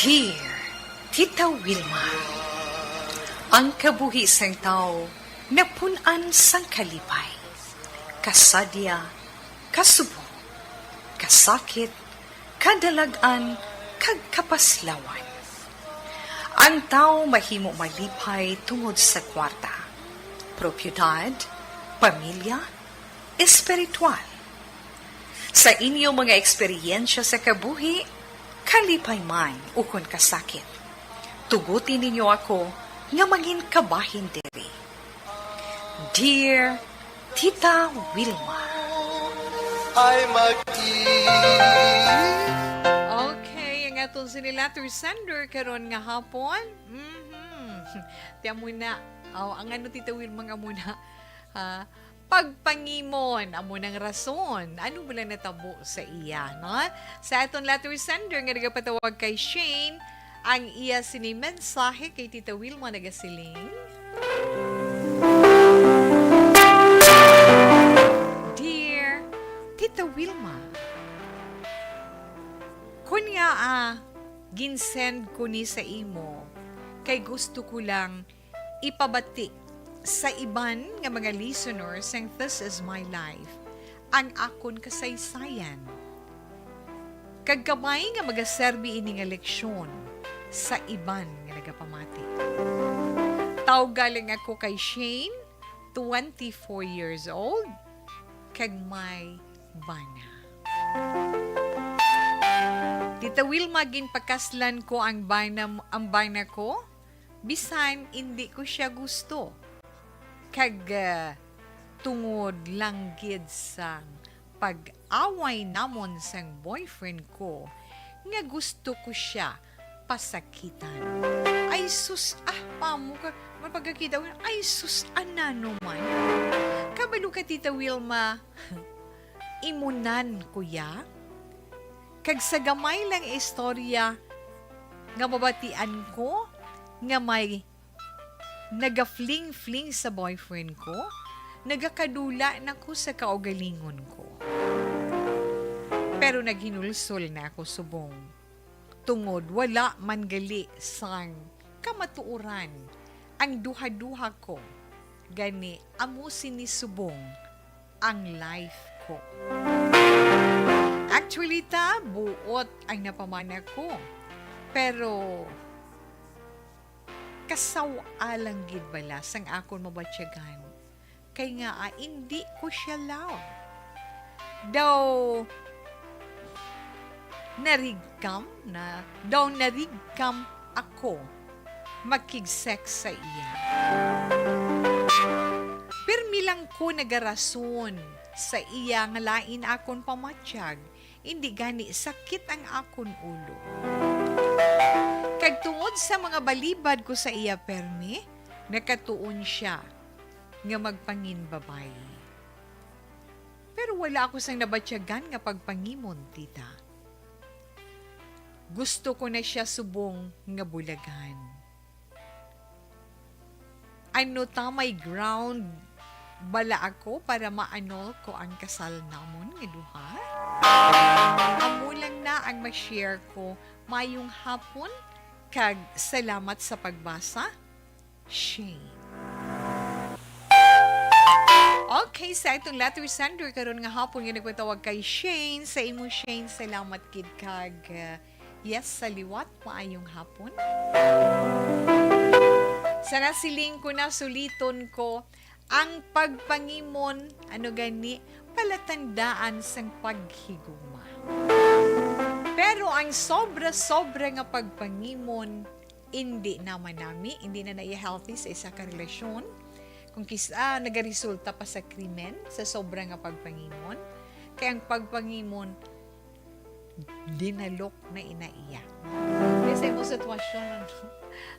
Dear Tita Wilma, ang kabuhi sang tawo napun-an sang kalipay, kasadya, kasubong, kasakit, kadalag-an, kag kapaslawan. Ang tawo mahimo malipay tungod sa kwarta, propiedad, pamilya, espiritual. Sa inyo mga eksperyensya sa kabuhi, kalipay man ukon kasakit, tuguti ninyo ako nga mangin kabahin diri. Dear Tita Wilma. Ay mag-, Okay, ang aton sini letter sender karon nga hapon. Mhm. Tiyan mo na. Oh, ang ano, Tita Wilma, nga muna? Ha? Pagpangimon, amo nang rason. Ano bala natabo sa iya, no? Sa aton letter sender nga nagapatawag kay Shane, ang iya sini mensahe kay Tita Wilma nagasiling, Dear Tita Wilma, kun nga, ah, ginsend ko ni sa imo, kay gusto ko lang ipabati sa iban nga mga listeners sang This Is My Life ang akon kasaysayan. Kag kabay nga magaserbi ini nga leksyon sa iban nga nagapamati. Tawga lang ako kay Shane, twenty-four years old, kag may bana. Tita Wilma, ginpakaslan ko ang bana, ang bana ko, bisan indi ko sia gusto. Kag, ah, tungod lang gid sang pag-away namon sang boyfriend ko, nga gusto ko sia pasakitan. Ay sus, ah, pamo ka, mapagkakita ko, ay sus, anano man. Kabalo ka, Tita Wilma, imunan ko ya. Kag sa gamay lang istorya nga mabatian ko nga may nagafling-fling sa boyfriend ko, nagakadula na ko sa kaugalingon ko. Pero naghinulsol na ako subong, tungod wala man gali sang kamatuoran ang duha-duha ko, gani amo sini subong ang life ko. Actually, ta, buot ang napamana ko. Pero kasaw-a lang gid bala sang akon mabatyagan, kay nga, ah, indi ko sia love. Daw narigkam na, daw narigkam ako makig-sex sa iya. Pirmi lang ko nagarason sa iya nga lain akon pamatyag, indi gani sakit ang akon ulo. Kag tungod sa mga balibad ko sa iya permi, nakatuon sia nga magpanginbabayi. Pero wala ako sang nabatyagan nga pagpangimon, tita. Gusto ko na sia subong nga bulagan. Ano ta, may ground bala ako para ma-annul ko ang kasal namon nga duha? Amo lang na ang ma-share ko. Mayong hapon, kag salamat sa pagbasa, Shane. Okay, sa itong letter sender karon nga hapon nga nagpatawag kay Shane. Sa imo, Shane, salamat gid kag, uh, yes, sa liwat, maayong hapon. Sa nasiling ko na, suliton ko, ang pagpangimon, ano gani, palatandaan sang paghigugma. Pero ang sobra-sobra nga pagpangimon, indi naman nami, indi na naiya healthy sa isa ka relasyon. Kung kis-, ah, nagaresulta pa sa krimen, sa sobra nga pagpangimon. Kay ang pagpangimon, dinalok na ina iya. Kay sa imong sitwasyon, ano?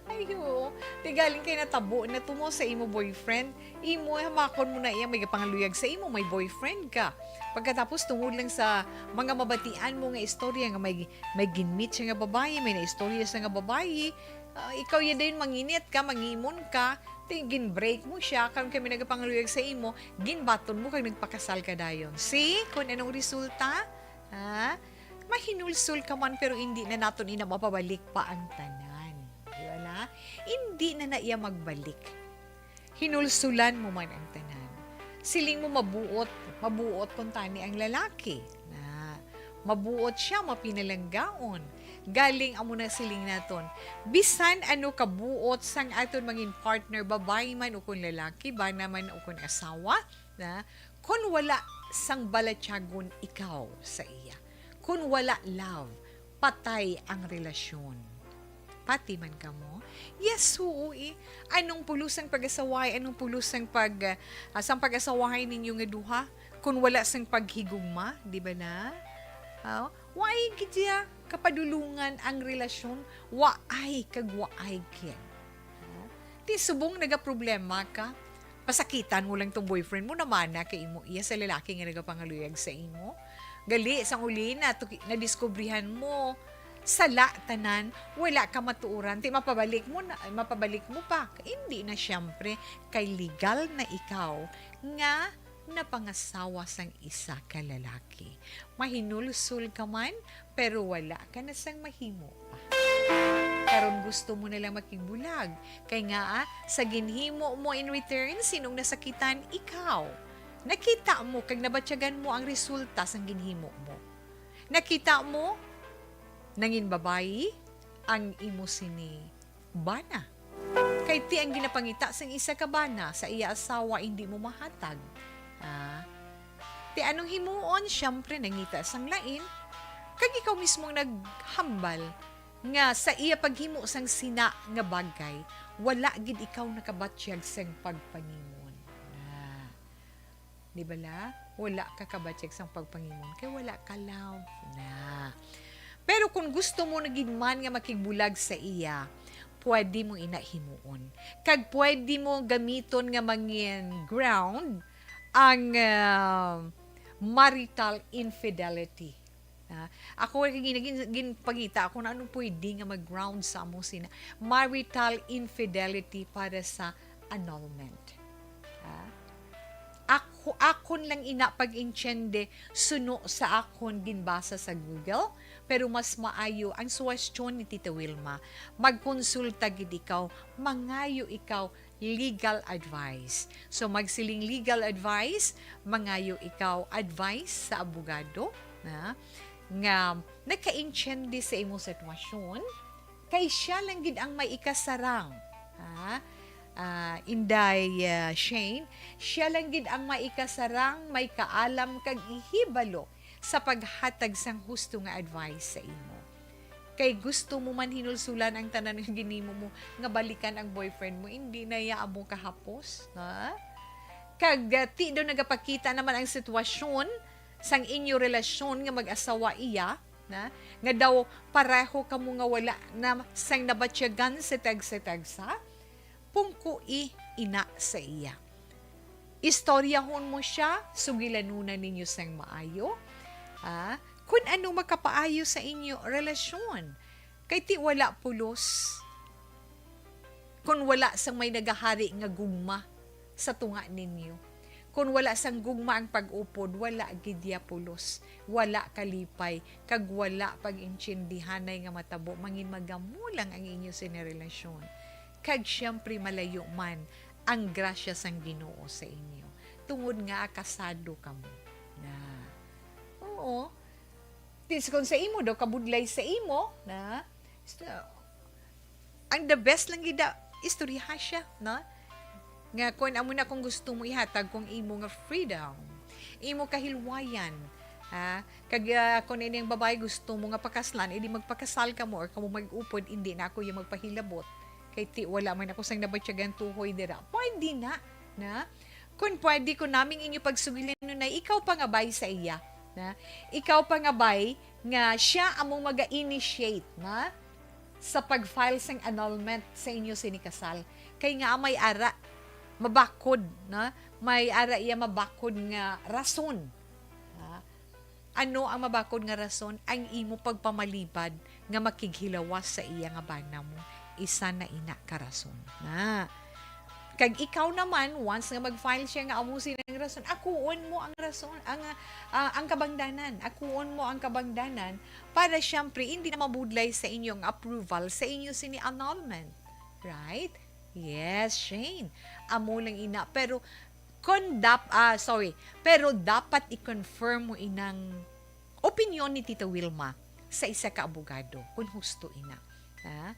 Ay, oo. Ti galing kay natabo na to mo sa imo boyfriend. Imo, hamakon mo na iya, may pangaluyag sa imo, may boyfriend ka. Pagkatapos, tungod lang sa mga mabatian mo nga istorya nga may, may ginmeet siya nga babayi, may naistorya siya nga babayi, ah, ikaw ya dayon manginit ka, mangimon ka, ti ginbreak mo siya, karon kay may nagapangaluyag sa imo, ginbaton mo kag nagpakasal ka dayon. See, kung anong resulta? Ha? Mahinulsol ka man, pero hindi na naton ina mapabalik pa ang tanan. Di ba na? Hindi na na iya magbalik. Hinulsulan mo man ang tanan. Siling mo mabuot, mabuot kuntani ang lalaki. Na, mabuot siya, mapinalanggaon. Galing amo na siling naton. Bisan ano kabuot sang aton mangin partner, babayi man o kon lalaki, bana man o kon asawa, na, kon wala sang balatyagon ikaw sa iya, kon wala love, patay ang relasyon. Pati man kamo? Yes, oo eh. Anong pulos sang pag-asawahay? Anong pulos sang pag, ah, sang pag-asawahay ninyo nga duha? Kung wala sang paghigugma, di ba na? Oh, why gid siya kapadulungan ang relasyon? Waay kag waay gid. Oh, ti subong nagaproblema ka, pasakitan mo lang tong boyfriend mo, namana kay imo iya sa lalaki nga nagapangaluyag sa imo. Gali, sang uli na, tuki-, nadiskubrihan mo, sala tanan, wala ka matuoran, ti mapabalik mo na, mapabalik mo pa. Hindi na, siyempre, kay legal na ikaw nga napangasawa sang isa ka lalaki. Mahinulsol ka man, pero wala ka na sang mahimo pa. Karon gusto mo na lang makigbulag, kay nga, ah, sa ginhimo mo in return, sinong nasakitan? Ikaw. Nakita mo kag nabatyagan mo ang resulta sang ginhimo mo. Nakita mo, nangin babayi ang imo sini bana. Kay ti ang ginapangita sang isa ka bana sa iya asawa indi mo mahatag. Ah, ti anong himuon? Siyempre, nangita sang lain. Kag ikaw mismo ang naghambal nga sa iya paghimo sang sina nga bagay, wala gid ikaw nakabatyag sang pagpangimon. Ah. Di bala? Wala ka kabatyag sang pagpangimon kay wala ka love na. Pero kung gusto mo na gid man nga makigbulag sa iya, pwede mo ina himuon. Kag pwede mo gamiton nga mangin ground ang, ah, marital infidelity. Ah, ako, gin-, gin-, ginpangita ako na anong pwede nga mag-ground sa among sina-, marital infidelity para sa annulment. Ah, ako, akon lang ina pag-intiende suno sa akon ginbasa sa Google, pero mas maayo ang suwestyon ni Tita Wilma. Magkonsulta gid ikaw, mangayo ikaw legal advice. So, magsiling legal advice, mangayo ikaw advice sa abogado na, nga nakaintiende sa imong sitwasyon, kay siya lang gid ang may ikasarang. Ha? Ah, Inday, ah, Shane, siya lang gid ang may ikasarang, may kaalam kag ihibalo sa paghatag sang husto nga advice sa imo. Kay gusto mo man hinulsulan ang tanan nga ginimo mo nga balikan ang boyfriend mo, hindi na ya amo kahapos, ha? Kag, ah, ti daw nagapakita naman ang sitwasyon sang inyo relasyon nga mag-asawa iya, na, nga daw pareho kamo nga wala na sang nabatyagan sa tagsa-tagsa, pungkoi ina sa iya. Istoryahon mo siya, sugilanunan ninyo sang maayo, ah, kun ano makapaayo sa inyo relasyon. Kay ti wala pulos kun wala sang may nagahari nga gugma sa tunga ninyo. Kun wala sang gugma ang pag-upod, wala gid ya pulos, wala kalipay, kag wala pag-intindihanay nga matabo, mangin magamo lang ang inyo sini relasyon. Kag siyempre, malayo man ang grasya sang Ginoo sa inyo, tungod nga kasado kamo na. Oo. Ti-, kung sa imo daw, kabudlay sa imo, na, st-, ang the best lang gid, istoryaha siya, no? Nga, kung amo na, kung gusto mo ihatag kung imo nga freedom, imo kahilwayan, ha? Kag, ah, kung ini ang babae gusto mo nga pakaslan, edi magpakasal kamo or kamo mag-upod, indi na ako iya magpahilabot. Kay ti, wala man ako sang nabatyagan tuhoy dira. Pwede na, na? Kung pwede, kung naming inyo pagsugilanon na ikaw pa nga bay sa iya, Na, ikaw pa nga bay nga siya among maga-initiate na sa pag-file sang annulment sa inyo sini kasal. Kay nga may ara mabakod, na, may ara iya mabakod nga rason. Ha? Ano ang mabakod nga rason? Ang imo pagpamalibad nga makighilawas sa iya nga bana mo, isa na ina ka rason. Na, kag ikaw naman, once nga mag-file siya nga amo sini ang rason, akuon mo ang rason, ang, ah, ang kabangdanan. Akuon mo ang kabangdanan para, siyempre, hindi na mabudlay sa inyong approval sa inyo sini annulment. Right? Yes, Shane. Amo lang ina. Pero, kon dap-, ah, sorry. Pero dapat i-confirm mo inang opinyon ni Tita Wilma sa isa ka abogado, kung husto ina. Ha?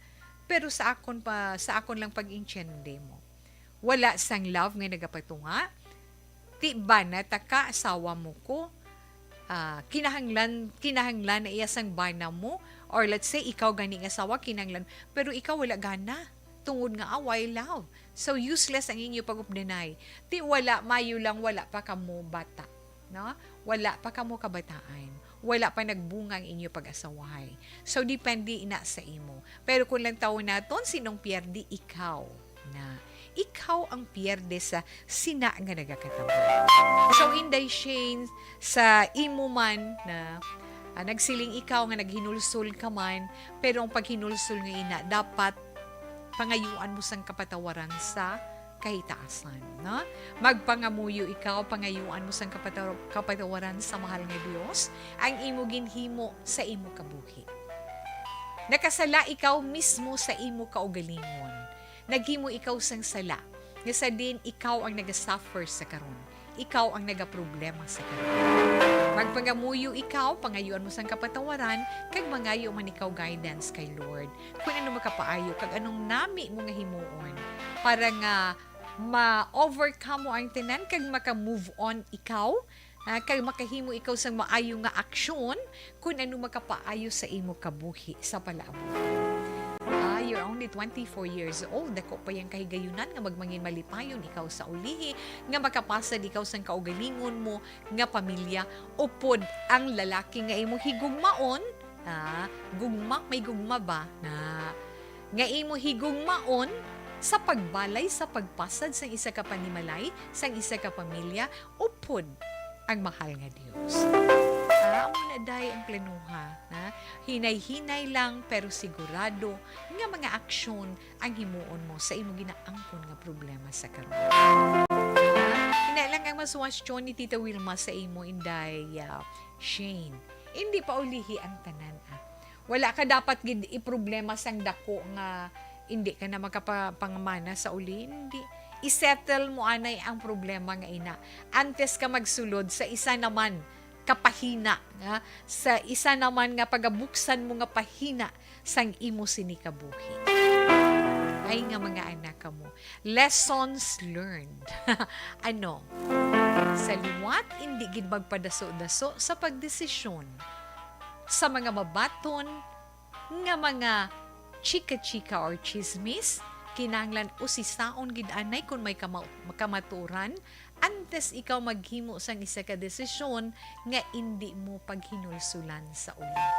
Pero sa akon pa, sa akon lang pag-intiende mo, wala sang love nga nagapatunga. Ti ba na ta ka asawa mo ko? Ah, kinahanglan, kinahanglan na iya sang bana mo? Or let's say, ikaw gani nga asawa, kinahanglan, pero ikaw wala gana. Tungod nga away, love. So, useless ang inyo pag-updanay. Ti wala, mayo lang, wala pa kamo bata. No? Wala pa kamo kabataan. Wala pa nagbunga ang inyo pag-asawahay. So, depende ina sa imo. Pero kung lang tawon naton, sinong pierde? Ikaw na. Ikaw ang pierde sa sina nga nagakatabo. So, Inday Shane, sa imo man na, ah, nagsiling ikaw nga naghinulsol ka man, pero ang paghinulsol nga ina, dapat pangayuan mo sang kapatawaran sa kahitaasan, no? Magpangamuyo ikaw, pangayuan mo sang kapataw-, kapatawaran sa mahal nga Dios, ang imo ginhimo sa imo kabuhi. Nakasala ikaw mismo sa imo kaugalingon. Naghimo ikaw sang sala, nga sa din ikaw ang nagasuffer sa karon. Ikaw ang nagaproblema sa karon. Magpangamuyo ikaw, pangayuan mo sang kapatawaran, kag mangayo man ikaw guidance kay Lord. Kung ano makapaayo, kag anong nami mo nga himuon para nga ma-overcome mo ang tanan kag maka-move on ikaw, ha, kag makahimo ikaw sang maayo nga aksyon kung ano makapaayo sa imo kabuhi sa palaabutan. Ah, you're only twenty-four years old. Dako pa yang kahigayunan nga magmangin malipayon ikaw sa ulihi, nga makapasad ikaw sang kaugalingon mo nga pamilya, upod ang lalaki nga imo higugmaon. Ah, gugma, may gugma ba na nga imo higugmaon sa pagbalay sa pagpasad sang isa ka panimalay, sang isa ka pamilya, upod ang mahal nga Dios. Ah, amo na, day, ang planuha, na hinay-hinay lang, pero sigurado nga mga aksyon ang himuon mo sa imo ginaangkon nga problema sa karon. Ah, ina lang ang masuwestyon ni Tita Wilma sa imo, Inday, ah, Shane. Hindi pa ulihi ang tanan, ah. Wala ka dapat gid iproblema sang dako nga hindi ka na makapangamana sa uli. Hindi. I-settle mo anay ang problema nga ina. Antes ka magsulod sa isa naman ka pahina, nga, sa isa naman nga pagabuksan mo nga pahina sang imo sini kabuhi. Ay nga mga anak kamo. Lessons learned. Ano? Sa liwat, hindi gid magpadaso-daso sa pagdesisyon. Sa mga mabaton nga mga chika-chika or chismis, kinahanglan usisaon gid anay kon may kama-, kamatuoran antes ikaw maghimo sang isa ka desisyon nga indi mo paghinulsulan sa ulihi.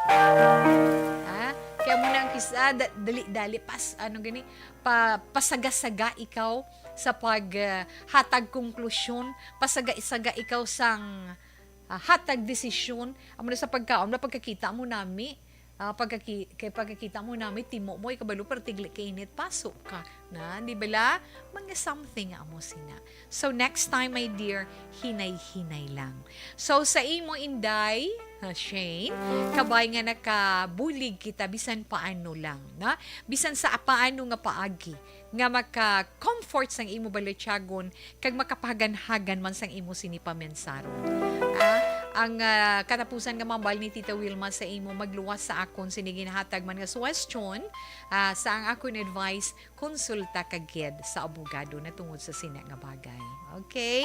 Ha? Kaya mo nang kisa, da-, dali-dali, pas-, ano gani, pa-, pasaga-saga ikaw sa pag, ah, hatag konklusyon, pasaga-saga ikaw sang, ah, hatag desisyon. Amo na sa pagkaon, na pagkakita mo nami, ah, pagkaki-, kay pagkakita mo nami, timo mo, ikabalo, pero tigli ka init, paso ka na, di bala? Mga something nga amo sina. So, next time, my dear, hinay-hinay lang. So, sa imo, Inday, ha, Shane, kabay nga nakabulig kita, bisan paano lang, na? Bisan sa paano nga paagi, nga maka-comfort sang imo balatyagon, kag makapahaganhagan man sang imo sini pamensaron. Ah, ang, ah, katapusan nga mambal ni Tita Wilma sa imo, magluwas sa akon sini ginhatag man nga suwestyon, ah, sa ang akon advice, konsulta ka gid sa abogado na tungod sa sina nga bagay. Okay?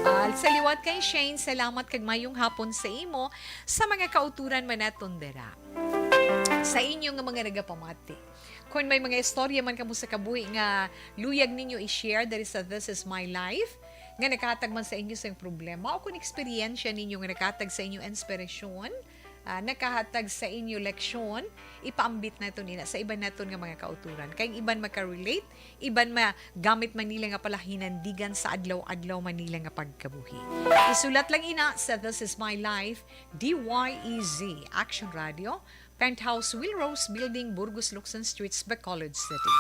Ah, sa liwat kay Shane, salamat kag mayong hapon sa imo, sa mga kauturan man naton dira. Sa inyo nga mga nagapamati. Kung may mga istorya man kamo sa kabuhi nga luyag ninyo i-share diri sa This Is My Life, nga nakahatag man sa inyo sang problema, o kung eksperyensya ninyo nga nakahatag sa inyo inspirasyon, ah, nakahatag sa inyo leksyon, ipaambit naton ina sa iban naton nga mga kautoran. Kay ang iban maka-relate, iban magamit man nila nga palahinandigan sa adlaw-adlaw man nila nga pagkabuhi. Isulat lang ina sa This Is My Life, D Y E Z, Action Radio, Penthouse, Will Rose Building, Burgos, Locsin Streets, Bacolod City.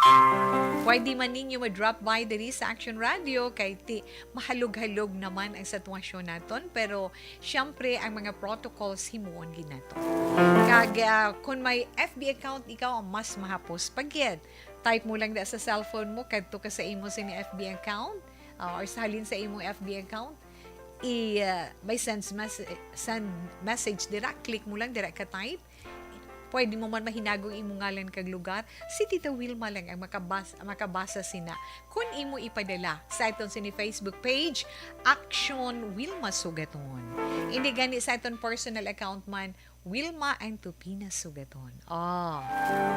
Pwede man ninyo ma-drop by diri sa Action Radio kay ti mahalog-halog naman ang sitwasyon naton, pero siyempre ang mga protocols himuon gid nato. Kag, ah, kung may F B account ikaw, mas mahapos pa gid. Type mo lang da sa cellphone mo, kadto ka sa imo sini F B account, ah, or sa halin sa imong F B account, i, ah, may send mes-, send message dira, click mo lang dira ka type. Pwede mo man mahinagong imo ngalan kag lugar. Si Tita Wilma lang ang makabas-, makabasa sina. Kun imo ipadala sa aton sini Facebook page, Action Wilma Sugaton. Hindi gani sa aton personal account man, Wilma and Tupina Sugaton. Oh,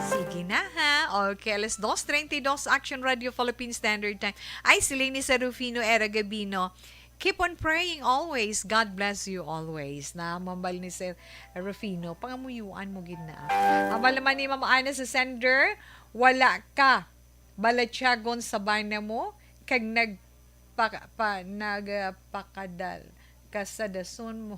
sige na ha. Okay, alas dos treinta y dos, Action Radio Philippine Standard Time. Ay, si Leni Serufino Era Gabino. Keep on praying always. God bless you always. Na, mambal ni Sir Rufino, pangamuyuan mo gid na. Hambal naman ni Ma'am Ana sa sender, wala ka balatyagon sa bana mo, kag nag pa, pa, nagpakadal ka sa dason mo.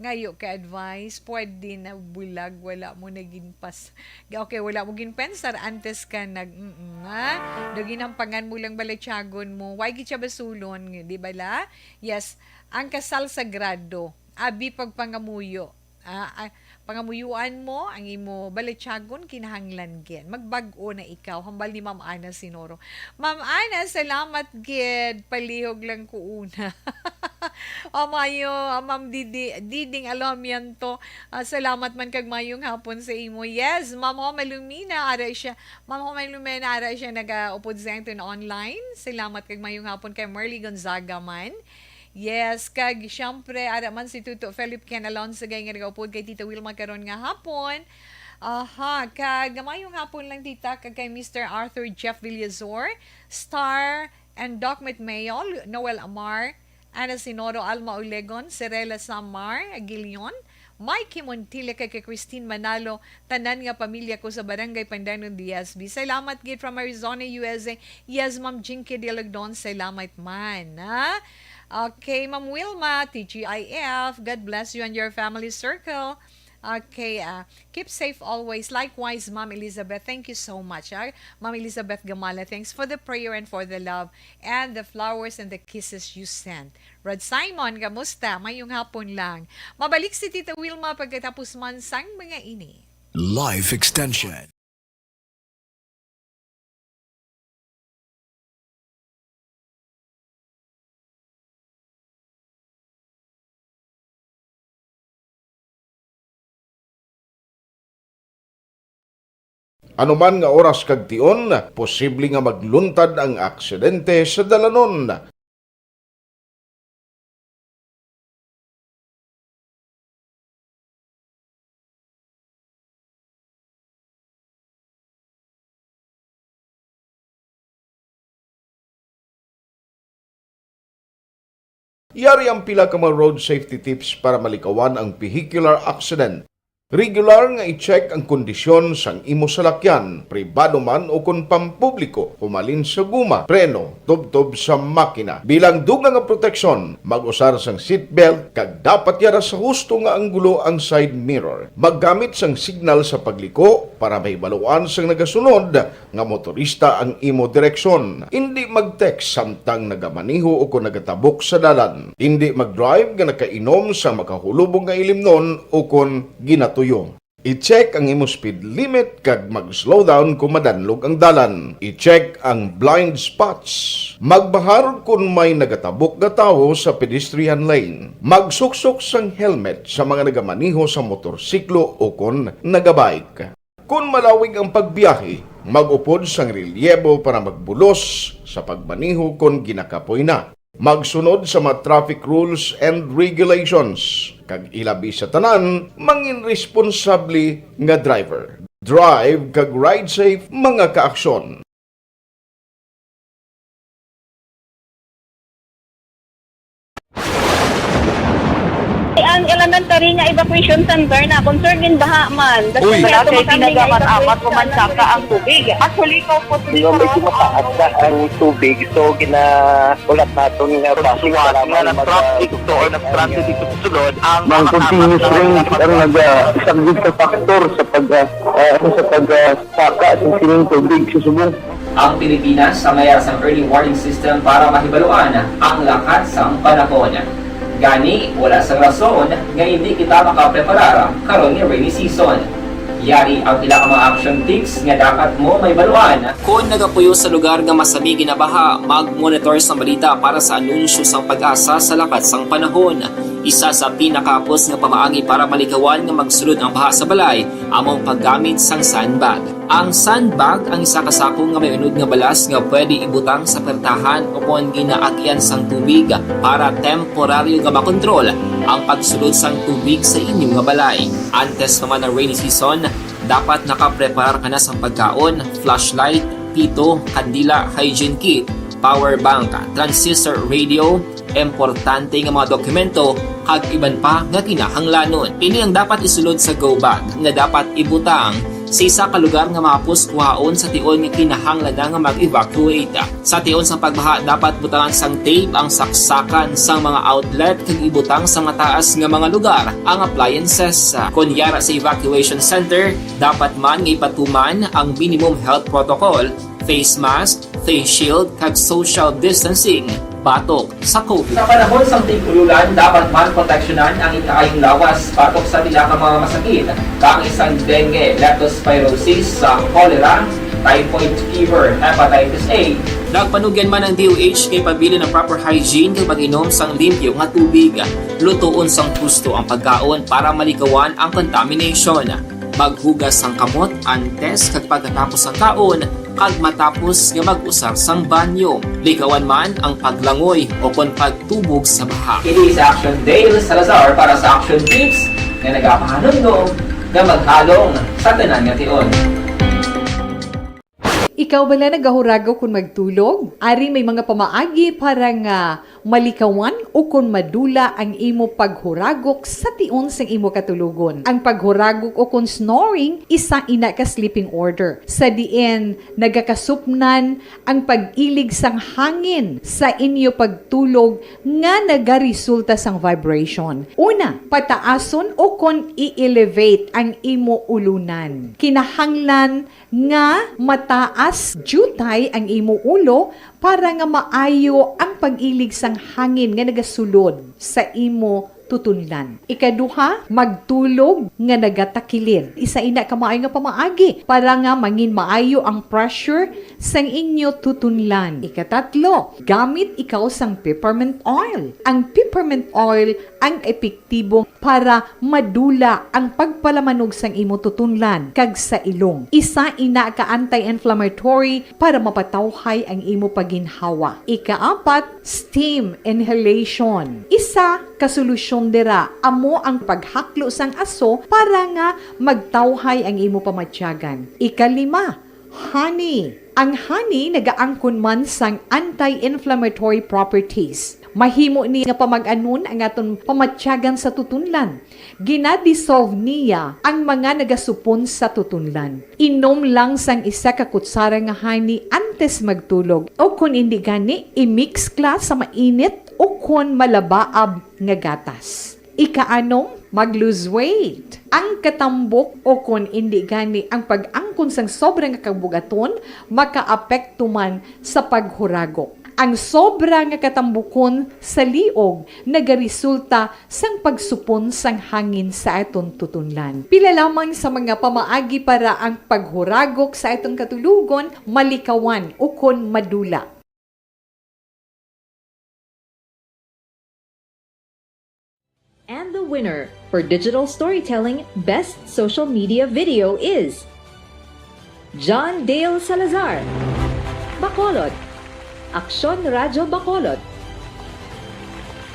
Ngayo ka advice, pwede na bulag, wala mo na ginpas-, okay, wala mo ginpensar antes ka nag, mm, ha? Do ginampangan mo lang balatyagon mo. Why gid siya basulon, di ba la? Yes, ang kasal sagrado, abi pagpangamuyo. Ah, ah, pangamuyuan mo ang imo balatyagon, kinahanglan gid. Magbag-o na ikaw, hambal ni Ma'am Ana Sinoro. Ma'am Ana, salamat gid. Palihog lang ko una. O, mayo, ah, Ma'am Didi, Diding Alamiento, ah, salamat man kag mayong hapon sa imo. Yes, Ma'am Homa Lumina, ara siya. Ma'am Homa Lumina, ara siya nagaupod sa aton online. Salamat kag mayong hapon kay Merly Gonzaga man. Yes, kag siyempre, ara man si Tuto Philip Ken Alonso gay nga nagaupod kay Tita Wilma karon nga hapon. Aha, kag mayong hapon lang, tita, kag kay Mister Arthur Jeff Villazor, Star and Doc Mitmeo, Noel Amar, Ana Sinoro, Alma Olegon, Cirela Samar Aguilion, Mikey Montilla, kag kay Christine Manalo, tanan nga pamilya ko sa Barangay Pandanon, D S B. Salamat gid from Arizona, U S A. Yes, Ma'am Jinky Dialogdon, salamat man, ha? Okay, Ma'am Wilma, T G I F, God bless you and your family circle. Okay, ah, keep safe always. Likewise, Ma'am Elizabeth, thank you so much, ah. Ma'am Elizabeth Gamala, thanks for the prayer and for the love and the flowers and the kisses you sent. Rod Simon, kamusta? Mayong hapon lang. Mabalik si Tita Wilma pagkatapos man sang mga ini. Life Extension. Ano man nga oras kag tion, posible nga magluntad ang aksidente sa dalanon. Yari ang pila ka mga road safety tips para malikawan ang vehicular accident. Regular nga i-check ang kondisyon sang imo salakyan, pribado man o kon pampubliko, humalin sa guma, preno, tubtob sa makina. Bilang dugang nga proteksyon, mag-usar sang seatbelt kag dapat yara sa husto nga anggulo ang side mirror. Maggamit sang signal sa pagliko para mahibaluan sang nagasunod nga motorista ang imo direksyon. Indi mag-text samtang nagamaneho o kon nagatabok sa dalan. Indi mag-drive nga nakainom sa makahulubong nga ilimnon o kon ginatuyo. I-check ang imo speed limit kag mag-slow down kon madanlog ang dalan. I-check ang blind spots. Magbahar kon may nagatabok nga tawo sa pedestrian lane. Magsuksok sang helmet sa mga nagamaneho sa motorsiklo o kon nagabike. Kon malawig ang pagbiyahe, mag-upod sang relyebo para magbulos sa pagmaneho kon ginakapoy na. Magsunod sa mga traffic rules and regulations, kag ilabi sa tanan, mangin responsable nga driver. Drive kag ride safe, mga kaaksyon. Ang elementary nga evacuation center na concern in baha man. That's Uy. Why Wala ato kay makami nga tinaga man, evacuation amat ko man center. Saka ang tubig. Actually, ikaw po, Di ba, medyo mataas na ang tubig, so ginahulat naton nga Ang traffic suwat para nga may nag-traffic mag-, to or nag-transit dito sa sulod, ang Ang mga continuous tapat na rain ang nag-, isang gid ka factor sa pag, ah, ah, sa pag, ah, saka sa sining tubig sa subong. Ang Pilipinas ang mayara sang early warning system para mahibaluan ang lakat sang panahon. Gani, wala sang rason nga indi kita makapreparar karon nga rainy season. Yari ang pila ka mga action tips nga dapat mo mahibaluan. Kon nagapuyo sa lugar nga masami ginabaha, mag-monitor sang balita para sa anunsyo sang PAGASA sa lakat sang panahon. Isa sa pinakahapos nga pamaagi para malikawan nga magsulod ang baha sa balay amo ang paggamit sang sandbag. Ang sandbag ang isa ka sako nga may unod nga balas nga pwede ibutang sa pertahan o kon ginaagyan sang tubig para temporaryo nga makontrol ang pagsulod sang tubig sa inyo nga balay. Antes pa man ang rainy season, dapat nakapreparar ka na sang pagkaon, flashlight, pito, kandila, hygiene kit, power bank, transistor radio, importante nga mga dokumento, kag iban pa nga kinahanglanon. Ini ang dapat isulod sa go bag nga dapat ibutang sa isa ka lugar nga mahapos kuhaon sa tion nga kinahanglan na nga mag-evacuate. Sa tion sang pagbaha, dapat butangan sang tape ang saksakan sang mga outlet kag ibutang sa mataas nga mga lugar ang appliances. Kon yara sa evacuation center, dapat man nga ipatuman ang minimum health protocol, face mask, face shield, kag social distancing batok sa COVID. Sa panahon sang tig-ululan, dapat man proteksyonan ang ikaayong lawas batok sa pila ka mga masakit, kaangay sang dengue, leptospirosis, sa cholera, typhoid fever, hepatitis A. Nagpanugyan man ang D O H nga ipabilin ang proper hygiene kag pag-inom sang limpyo nga tubig, lutoon sang husto ang pagkaon para malikawan ang contamination. Maghugas sang kamot antes kag pagkatapos sang kaon, kag matapos nga mag-usar sang banyo. Likawan man ang paglangoy o kon pagtubog sa baha. Kini si Action Dale Salazar para sa Action Tips nga nagapahanumdom nga maghalong sa tanan nga tion. Ikaw bala nagahuragok kon magtulog? Ari may mga pamaagi para nga malikawan o kon madula ang imo paghuragok sa tion sang imo katulogon. Ang paghuragok o kon snoring, isa ina ka sleeping order, sa diin nagakasupnan ang pag-ilig sang hangin sa inyo pagtulog nga nagaresulta sang vibration. Una, pataason o kon i-elevate ang imo ulunan. Kinahanglan nga mataas diutay ang imo ulo para nga maayo ang pag-ilig sang hangin nga nagasulod sa imo tutunlan. Ikaduha, magtulog nga nagatakilid. Isa ina ka maayo nga pamaagi para nga mangin maayo ang pressure sang inyo tutunlan. Ikatatlo, gamit ikaw sang peppermint oil. Ang peppermint oil ang epektibo para madula ang pagpalamanog sang imo tutunlan kag sa ilong. Isa ina ka anti-inflammatory para mapatawhay ang imo paginhawa. Ikaapat, steam inhalation. Isa ka solusyon dira amo ang paghaklo sang aso para nga magtawhay ang imo pamatyagan. Ikalima, honey. Ang honey nagaangkon man sang anti-inflammatory properties. Mahimo ni nga pamag-anon ang aton pamatyagan sa tutunlan. Gina-dissolve niya ang mga nagasupon sa tutunlan. Inom lang sang isa ka kutsara nga honey antes magtulog, o kon indi gani, i-mix ka sa mainit o kon malabaab nga gatas. Ikaanom, mag-lose weight. Ang katambok o kon indi gani ang pag-angkon sang sobra nga kabug-aton makaapekto man sa paghuragok. Ang sobra nga katambukon sa liog nagaresulta sang pagsupon sang hangin sa aton tutunlan. Pila lamang sa mga pamaagi para ang paghuragok sa aton katulogon malikawan ukon madula. And the winner for Digital Storytelling Best Social Media Video is John Dale Salazar, Bacolod, Aksyon Radyo Bacolod,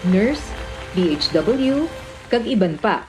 Nurse, D H W, kag iban pa.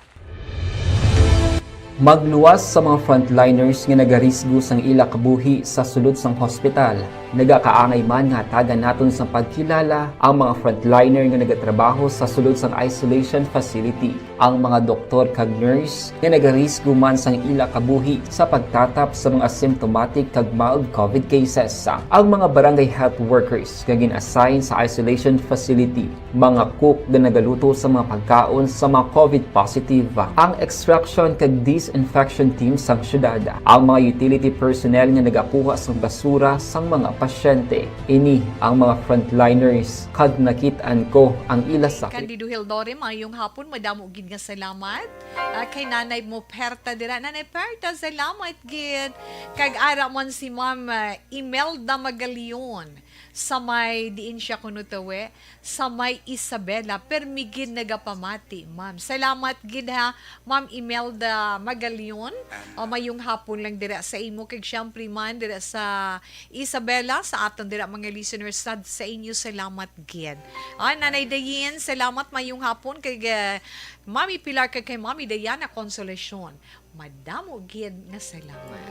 Magluwas sa mga frontliners nga nagarisgo sang ila kabuhi sa sulod sang hospital. Nagakaangay man nga hatagan naton sang pagkilala ang mga frontliner nga nagatrabaho sa sulod sang isolation facility, ang mga doktor kag nurse nga nagarisgo man sang ila kabuhi sa pagtatap sa mga symptomatic kag mild COVID cases, ang mga barangay health workers nga gin-assign sa isolation facility, mga cook nga nagaluto sa mga pagkaon sa mga COVID positive, ang extraction kag disinfection team sang syudad, ang mga utility personnel nga nagakuha sang basura sang mga pasyente. Ini ang mga frontliners kag nakit-an ko ang ila sakit. Candido Hildore, mayong hapon, madamo gid nga salamat. Ah, kay Nanay Moperta dira. Nanay Perta, salamat gid. Kag ara man si Ma'am, ah, Imelda Magalion sa may diin siya kuno tawi, sa may Isabela. Permi gid nagapamati, ma'am. Salamat gid ha, Ma'am Imelda Magalion. O, mayong hapon lang dira sa imo kag siyempre man dira sa Isabela, sa aton dira mga listeners, sad sa inyo, salamat gid. Ah, Nanay Dayin, salamat, mayong hapon kay, ah, Mami Pilar kag kay Mami Diana Consolacion. Madamo gid nga salamat.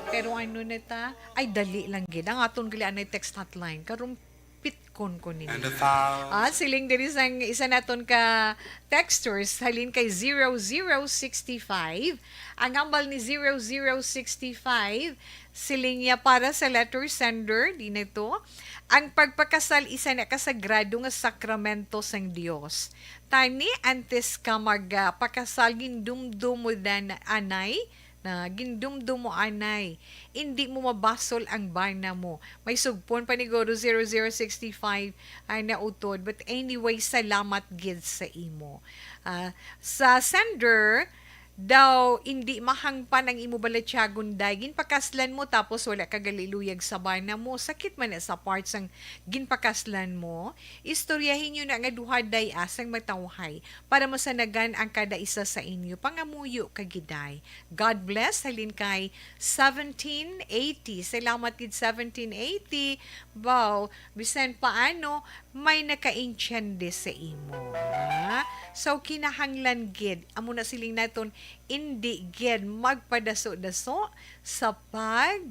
Pero ano na ta? Ay, dali lang gid. Ang aton gali anay text hotline. Karon pitkon ko ninyo. And a thousand. Ah, siling diri sang isa naton ka texters, halin kay zero zero sixty-five. Ang hambal ni zero zero sixty-five, siling niya para sa letter sender, di na to. Ang pagpakasal isa na ka sagrado nga sakramento sang Dios. Tani, antes ka mag, ah, pakasal, gindumdum mo dan anay, na gindumdum mo anay, indi mo mabasol ang bana mo. May sugpon pa ni Goro zero zero six five ay nautod. But anyway, salamat gid sa imo. Ah, sa sender, daw indi mahangpan ang imo balatyagon, day. Ginpakaslan mo tapos wala ka galiluyag sa bana mo. Sakit man na sa part sang ginpakaslan mo. Istoryahin niyo na nga duha, day, ah, sang matawhay para masanagan ang kada isa sa inyo. Pangamuyo ka gid, day. God bless, halin kay seventeen eighty. Salamat gid, seventeen eighty. Baw, bisan paano, may nakaintiende sa imo, ha? So, kinahanglan gid, amo na siling naton, indi gid magpadaso-daso sa pag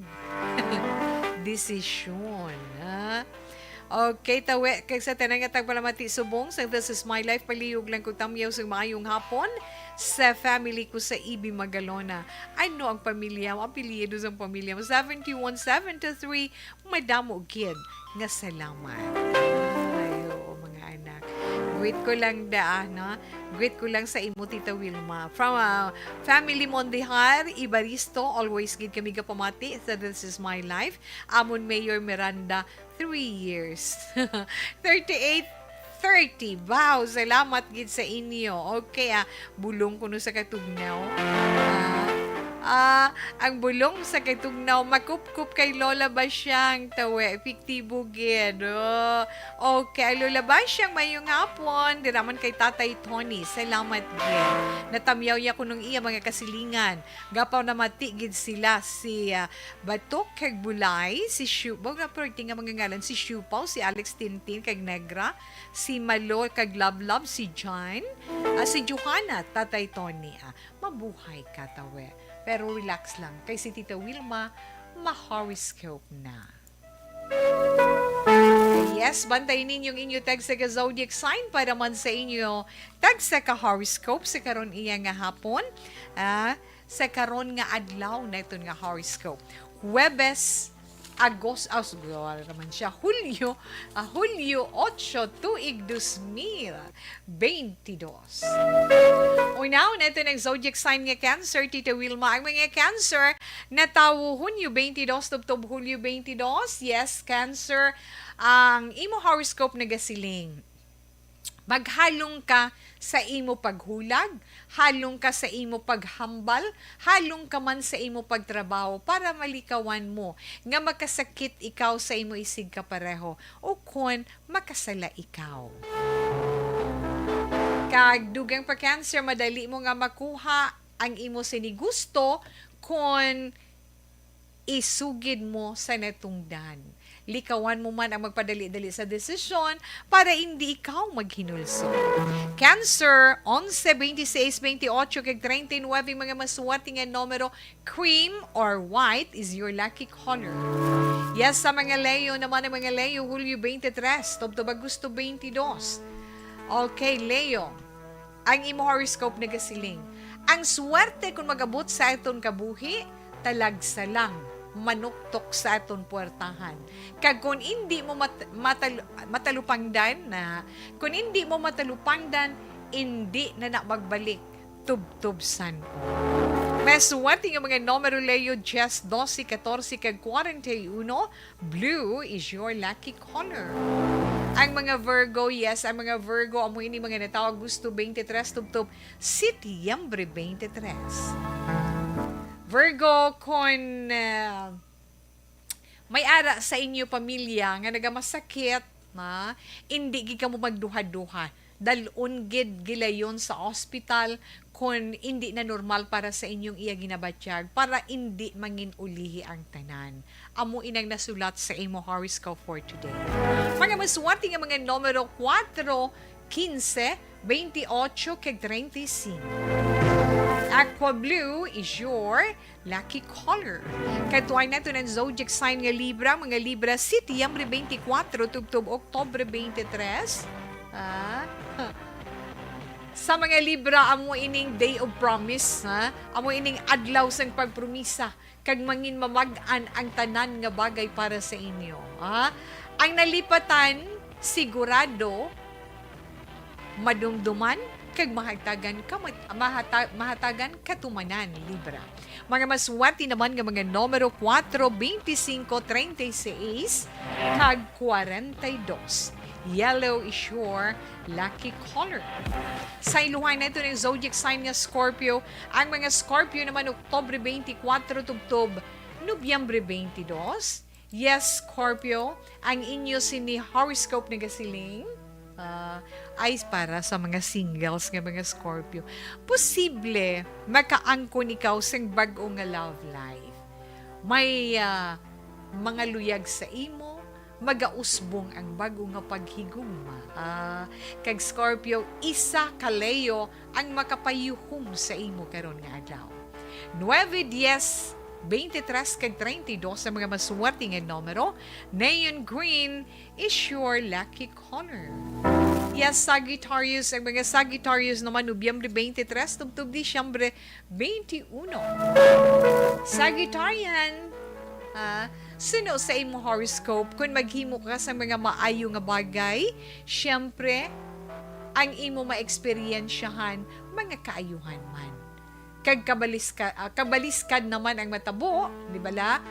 desisyon, ha? Okay, tawi, kag sa tanan nga tagpalamati subong sa This Is My Life, palihog lang ko tamyaw sa maayong hapon sa family ko sa Ibi Magalona. Ano ang pamilya mo? Apelyido sang pamilya mo? Seven two one seven two three. Madamo gid nga salamat. Ay, oo, mga anak. Greet ko lang da, no? Greet ko lang sa imo, Tita Wilma. From, ah, family Mondihar, Ibaristo, always gid kami gapamati sa This Is My Life. Amon Mayor Miranda, three years. Thirty-eight thirty. Wow, salamat gid sa inyo. Okay, ah, bulong kuno sa katugnaw. Ah, ah, ang bulong sa katugnaw, makupkup kay Lola Basyang, tawi, epektibo gid. Oh. Okay, Lola Basyang, mayong hapon. Dira man kay Tatay Tony, salamat gid. Natamyaw niya kunong iya mga kasilingan. Gapanamati gid sila si, ah, Batok kag Bulay, si Shu-, baw na perti nga mga ngalan, si Shupaw, si Alex Tintin kag Negra, si Malo kag Lablab, si John, ah, si Johanna, Tatay Tony, ah, mabuhay ka, tawi. Pero relax lang, kay si Tita Wilma, ma-horoscope na. Yes, bantayin ninyo ang inyo tagsa ka zodiac sign para man sa inyo tagsa ka horoscope sa karon iya nga hapon. Ah, sa karon nga adlaw na iton nga horoscope. Huwebes, Agos-, ah, siguro naman siya, Hulyo, ah, Hulyo otso, tuig dos mil beintidos. Unaw na ito ng zodiac sign nga Cancer, Tita Wilma. Ang mga Cancer, natawo Hunyo beintidos, tubtob Hulyo beintidos. Yes, Cancer, ang imo horoscope nagasiling. Maghalong ka sa imo paghulag, halong ka sa imo paghambal, halong ka man sa imo pagtrabaho para malikawan mo nga makasakit ikaw sa imo isigkapareho o kon makasala ikaw. Kag dugang pa, Cancer, madali mo nga makuha ang imo sini gusto kon isugid mo sa natungdan. Likawan mo man ang magpadali-dali sa desisyon para hindi ikaw maghinulsol. Cancer, onse, twenty-six, twenty-eight, kag treinta y nueve, mga maswerte nga numero. Cream or white is your lucky color. Yes, sa mga Leo naman, ang mga Leo, Hulyo twenty-three, tubtob Agosto twenty-two. Okay, Leo. Ang imo horoscope nagasiling, ang swerte kung mag-abot sa aton kabuhi, talagsa lang, manuktok sa aton puwertahan. Kag kung indi mo mat-, matal-, matalupangdan na, kung indi mo matalupangdan, indi na na magbalik tubtob san-o. May swerte nga mga numero, Leo, diyes, dose, katorse, kag kwarenta y uno. Blue is your lucky color. Ang mga Virgo, yes, ang mga Virgo, amo ini mga natawo Agosto twenty-three tubtob Setyembre twenty-three. Virgo, kon, ah, may ara sa inyo pamilya nga nagamasakit, ma, indi gid kamo magduha-duha. Dal-on gid gilayon sa ospital kon indi na normal para sa inyong iya ginabatyag, para indi mangin-ulihi ang tanan. Amo inang nasulat sa imo horoscope for today. Mga maswerte nga mga numero, kuwatro, kinse, bentiocho, kag treinta y cinco. Aqua blue is your lucky color. Kadtuan nato ang zodiac sign nga Libra, mga Libra, Setyembre twenty-four tubtob Oktubre twenty-three. Ah. Sa mga Libra, amo ining day of promise, ha? Amo ining adlaw sang pagpromisa, kag mangin mamag-an ang tanan nga bagay para sa inyo, ha? Ang nalipatan, sigurado, madumduman, kag mahatagan kamat-, mahata-, mahatagan katumanan, Libra. Mga maswerte naman nga mga numero, kuwatro, bentisinkwo, treinta y seis, kag kwarenta y dos. Yellow is your lucky color. Sa iluhan nato ng zodiac sign nga Scorpio. Ang mga Scorpio naman, Oktubre twenty-four tubtob Nobyembre twenty-two. Yes, Scorpio, ang inyo sini horoscope nagasiling, ah, ay para sa mga singles nga mga Scorpio. Posible makaangkon ikaw sing bag-o nga love life. May, ah, mga luyag sa imo, magausbong ang bag-o nga paghigugma. Ah, kag Scorpio, isa ka Leo ang makapayuhom sa imo karon nga adlaw. Nuebe, diyes, bentitre's, kag treinta y dos ang mga maswerte nga numero. Neon green is your lucky color. Yes, Sagittarius, ang mga Sagittarius naman, Nobyembre bentitre's tubtob Disyembre benteuno. Sagittarian, ah, suno sa imo horoscope, kung maghimo ka sa mga maayo nga bagay, siyempre, ang imo maeksperiensyahan, mga kaayuhan man. Kag kabaliska-, ah, kabaliskad naman ang matabo, di bala?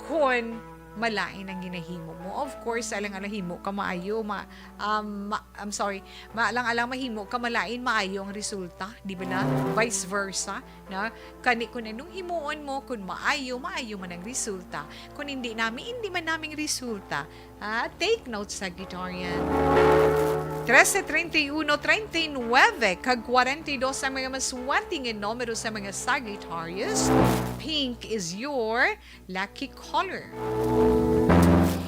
Kon malain ang ginahimo mo. Of course, alang-alang himo ka maayo, ma-, um, ma-, I'm sorry, ma-, alang-alang mahimo ka malain, maayo ang resulta, di bala? Vice versa, na? Kani kun anong himuon mo, kun maayo, maayo man ang resulta. Kun hindi nami, hindi man naming resulta. Ah, take note, Sagittarian. Trese, treinta y uno, treinta y nueve, kag kwarenta y dos ang mga maswerte nga numero sa mga Sagittarius. Pink is your lucky color.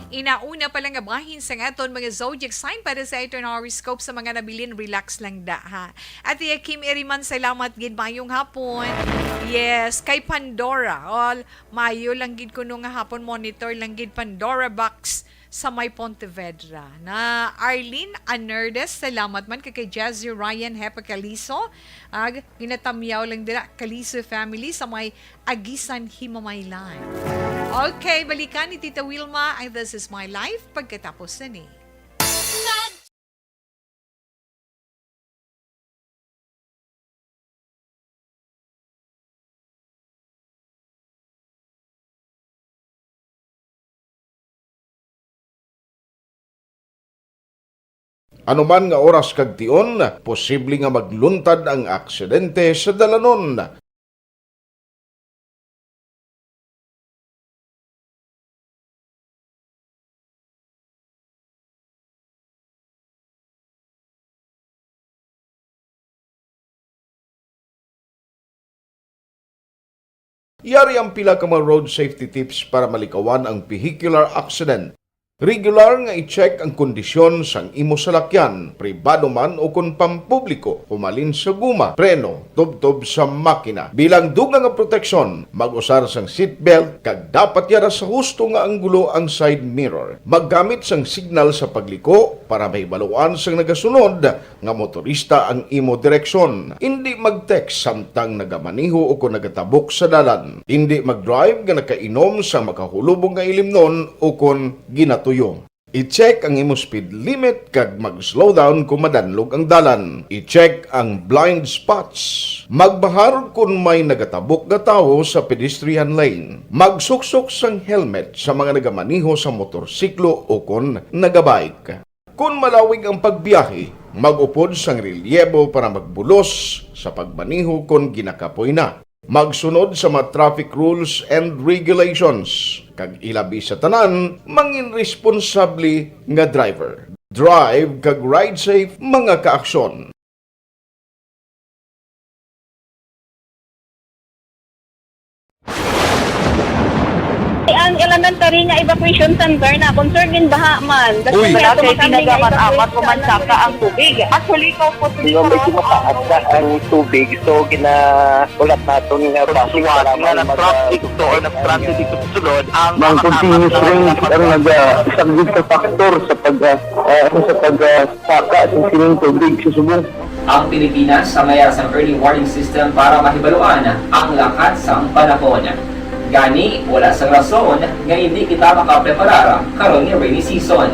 Inauna pa lang nga bahin sa aton mga zodiac sign para sa aton horoscope sa mga nabilin, relax lang da, ha. Ate Kim Iriman, salamat gid, mayong hapon. Yes, kay Pandora, all, mayo lang gid kuno nga hapon, monitor lang gid Pandora Box sa may Pontevedra. Na Arlene Anerdes, salamat man kay, kay Jazzy Ryan Hepa Caliso. Ag, ginatamyaw lang dira, Caliso family sa may Agisan, Himamaylan. Okay, balikan ni Tita Wilma ang This Is My Life pagkatapos na ni. Ano man nga oras kag tion, posible nga magluntad ang aksidente sa dalanon. Yari ang pila ka mga road safety tips para malikawan ang vehicular accident. Regular nga i-check ang kondisyon sang imo salakyan, pribado man o kon pampubliko, humalin sa guma, preno, tubtob sa makina. Bilang dugang nga proteksyon, mag-usar sang seatbelt kag dapat yara sa husto nga anggulo ang side mirror. Maggamit sang signal sa pagliko para mahibaluan sang nagasunod nga motorista ang imo direksyon. Indi mag-text samtang nagamaneho o kon nagatabok sa dalan. Indi mag-drive nga nakainom sa makahulubong nga ilimnon o kon ginatuyo. I-check ang imo speed limit kag mag-slow down kon madanlog ang dalan. I-check ang blind spots. Magbahar kon may nagatabok nga tawo sa pedestrian lane. Magsuksok sang helmet sa mga nagamaneho sa motorsiklo o kon nagabike. Kon malawig ang pagbiyahe, mag-upod sang relyebo para magbulos sa pagmaneho kon ginakapoy na. Magsunod sa mga traffic rules and regulations, kag ilabi sa tanan, mangin responsable nga driver. Drive kag ride safe, mga kaaksyon. Ang elementary nga evacuation center na concerned in baha man. Uy. Wala kay ginagaman-amat, pumansaka ang tubig. Actually, ikaw po, medyo mataas na ang tubig. So, ginahulat naton nga basi nga nag-traffic to or nag-transit dito sa sulod ang mga continuous rain ang nagasaglit sa factor sa pag, ah, ah, sa pag, ah, saka sa sining tubig sa subong. Ang Pilipinas ang mayara sang early warning system para mahibaluan ang lakat sang panahon. Gani, wala sang rason nga indi kita makapreparar karon nga rainy season.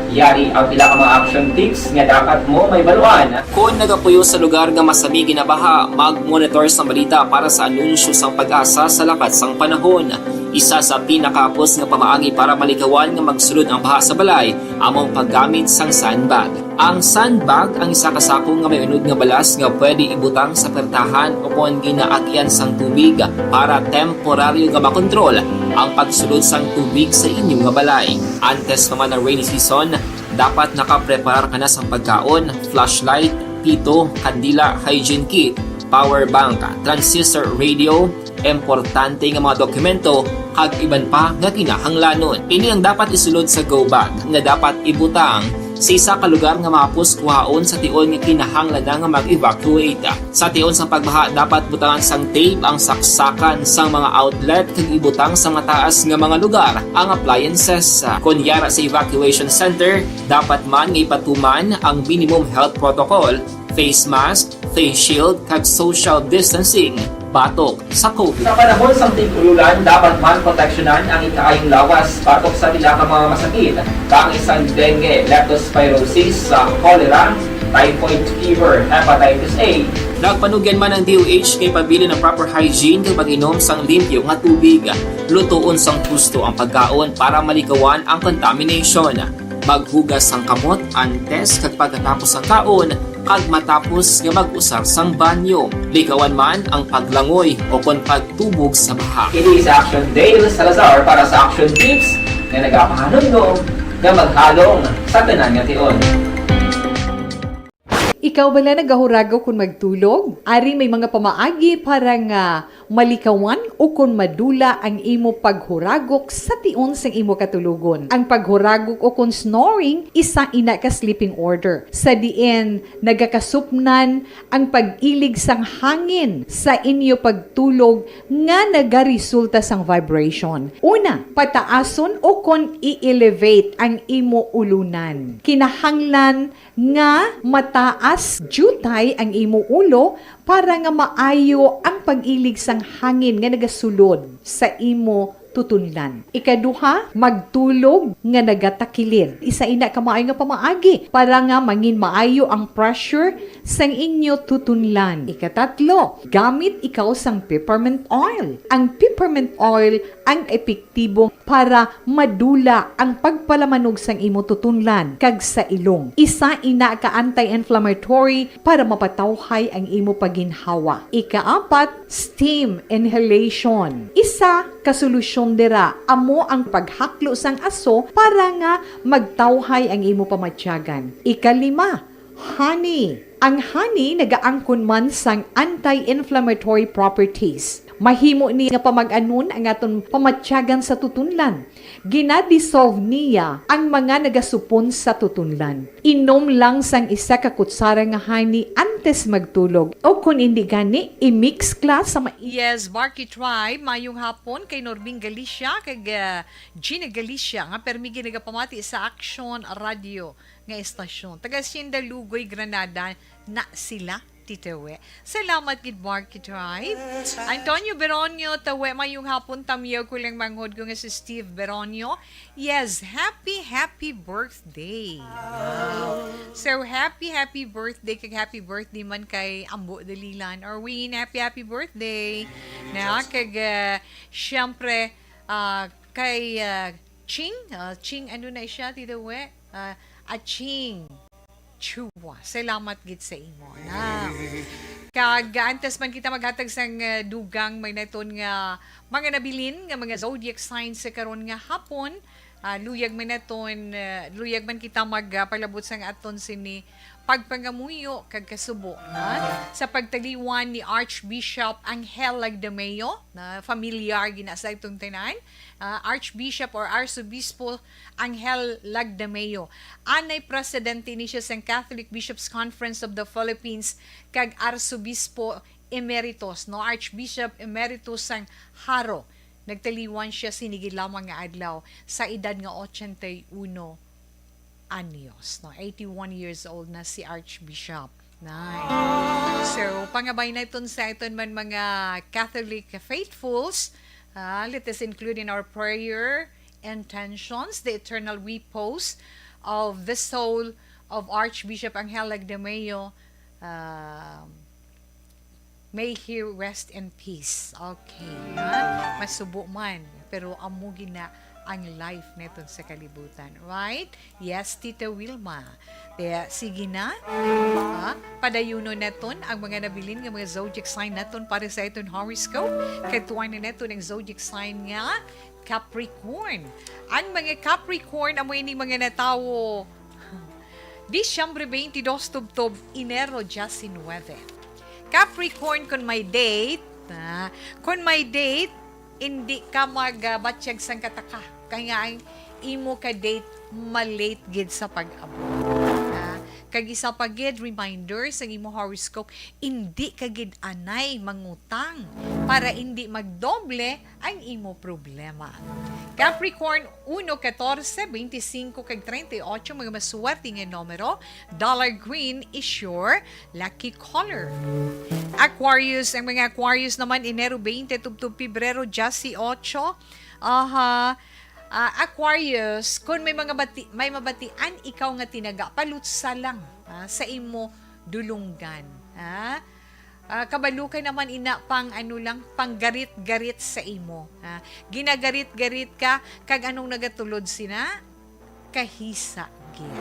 Yari ang pila ka mga action tips nga dapat mo mahibaluan. Kon nagapuyo sa lugar nga masami ginabaha, mag-monitor sang balita para sa anunsyo sang PAGASA sa lakat sang panahon. Isa sa pinakahapos nga pamaagi para malikawan nga magsulod ang baha sa balay amo ang paggamit sang sandbag. Ang sandbag ang isa ka sako nga may unod nga balas nga pwede ibutang sa pertahan o kon ginaagyan sang tubig para temporaryo nga makontrol ang pagsulod sang tubig sa inyo nga balay. Antes pa man ang rainy season, dapat nakapreparar ka na sang pagkaon, flashlight, pito, kandila, hygiene kit, power bank, transistor radio, importante nga mga dokumento, kag iban pa nga kinahanglanon. Ini ang dapat isulod sa go bag nga dapat ibutang sa isa ka lugar nga mahapos kuhaon sa tion nga kinahanglan na nga mag-evacuate. Sa tion sang pagbaha, dapat butangan sang tape ang saksakan sang mga outlet kag ibutang sa mataas nga mga lugar ang appliances. Kon yara sa evacuation center, dapat man nga ipatuman ang minimum health protocol, face mask, face shield, kag social distancing batok sa COVID. Sa panahon sang tig-ululan, dapat man proteksyonan ang ikaayong lawas batok sa pila ka mga masakit, kaangay sang dengue, leptospirosis, sa cholera, typhoid fever, hepatitis A. Nagpanugyan man ang D O H nga ipabilin ang proper hygiene kag pag-inom sang limpyo nga tubig. Lutoon sang husto ang pagkaon para malikawan ang contamination. Maghugas sang kamot antes kag pagkatapos sang kaon kag matapos nga mag-usar sang banyo. Likawan man ang paglangoy o kon pagtubog sa baha. Ini si Action Dale Salazar para sa Action Tips nga nagapahanumdom nga maghalong sa tanan nga tion. Ikaw bala nagahuragok kon magtulog? Ari may mga pamaagi para nga malikawan o kon madula ang imo paghuragok sa tion sang imo katulogon. Ang paghuragok o kon snoring, isa ina ka sleeping order, sa diin nagakasupnan ang pag-ilig sang hangin sa inyo pagtulog nga nagaresulta sang vibration. Una, pataason o kon i-elevate ang imo ulunan. Kinahanglan nga mataas diutay ang imo ulo para nga maayo ang pag-ilig sang hangin nga nagasulod sa imo tutunlan. Ikaduha, magtulog nga nagatakilid. Isa ina ka maayo nga pamaagi para nga mangin maayo ang pressure sang inyo tutunlan. Ikatatlo, gamit ikaw sang peppermint oil. Ang peppermint oil ang epektibo para madula ang pagpalamanog sang imo tutunlan kag sa ilong. Isa ina ka anti-inflammatory para mapatawhay ang imo paginhawa. Ikaapat, steam inhalation. Isa ka solusyon dira amo ang paghaklo sang aso para nga magtawhay ang imo pamatyagan. Ikalima, honey. Ang honey nagaangkon man sang anti-inflammatory properties. Mahimo ni nga pamag-anon ang aton pamatyagan sa tutunlan. Gina-dissolve niya ang mga nagasupon sa tutunlan. Inom lang sang isa ka kutsara nga honey antes magtulog, o kon indi gani, i-mix lang sa ma- Yes, Barky Tribe, mayong hapon kay Norbing Galicia, kag, ah, Gina Galicia, nga permi ginagapamati sa Action Radio nga estasyon. Taga Hacienda Lugoy, Granada na sila, Tito We. Salamat gid, Barky Tribe. Antonio Beronio, Tawe, mayong hapon, tamyaw ko lang manghod ko nga si Steve Beronio. Yes, happy, happy birthday. Wow. So, happy, happy birthday, kag happy birthday man kay Ambo Dalilan. Arwin, happy, happy birthday. Na, kag, ah, syempre, ah, kay, ah, Ching, ah, Ching, ano na siya, Tito We? Ah, ah, Ching Chua. Salamat gid sa imo, na. Kag antes man kita maghatag sang, ah, dugang, may naton nga mga nabilin nga mga zodiac signs sa karon nga hapon. Ah, luyag man naton, ah, luyag man kita mag, ah, palabot sang aton sini pagpangamuyo kag kasubo, ha? Sa pagtaliwan ni Archbishop Angel Lagdameo, na familiar gina sa atong tanan, ah, Archbishop or Arsobispo Angel Lagdameo. Anay presidente ni siya sang Catholic Bishops' Conference of the Philippines kag Arsobispo Emeritus, no? Archbishop Emeritus sang Jaro. Nagtaliwan siya sini gid lamang nga adlaw sa edad nga ochenta y uno anyos, no? Eighty-one years old na si Archbishop. Nay. So, pangabay naton sa aton man mga Catholic faithfuls, ah, let us include in our prayer intentions the eternal repose of the soul of Archbishop Angel Lagdameo. Um, may he rest in peace. Okay, ha? Masubo man, pero amo gina ang life neton sa kalibutan, right? Yes, Tita Wilma. Kaya, sige na. Ha? Padayunon naton ang mga nabilin nga mga zodiac sign naton para sa iton horoscope. Katuan na naton ang zodiac sign nga Capricorn. Ang mga Capricorn, amo ini mga natawo Disyembre twenty-two tubtob Enero diecinuebe. Capricorn, kung may date, ah, kung may date, hindi ka magabatyag sang kataka. Kay nga ang imo ka date, malate gid sa pag-abot. Ah, kag isa pa gid, reminder sang imo horoscope, hindi ka gid anay mangutang para hindi magdoble ang imo problema. Capricorn, uno katorse, beintisinko, kag treinta y ocho, mga maswerte nga numero. Dollar green is your lucky color. Aquarius, ang mga Aquarius naman, Enero twenty tubtob Pebrero dieciocho. Aha. Ah, Aquarius, kung may mga bati-, may mabatian ikaw nga tinaga, palutsa lang, ah, sa imo dulunggan, ah. Ah, kabalo ka naman ina pang ano lang, pang garit-garit sa imo, ha? Ginagarit-garit ka, kag anong nagatulod sina? Kahisa gid.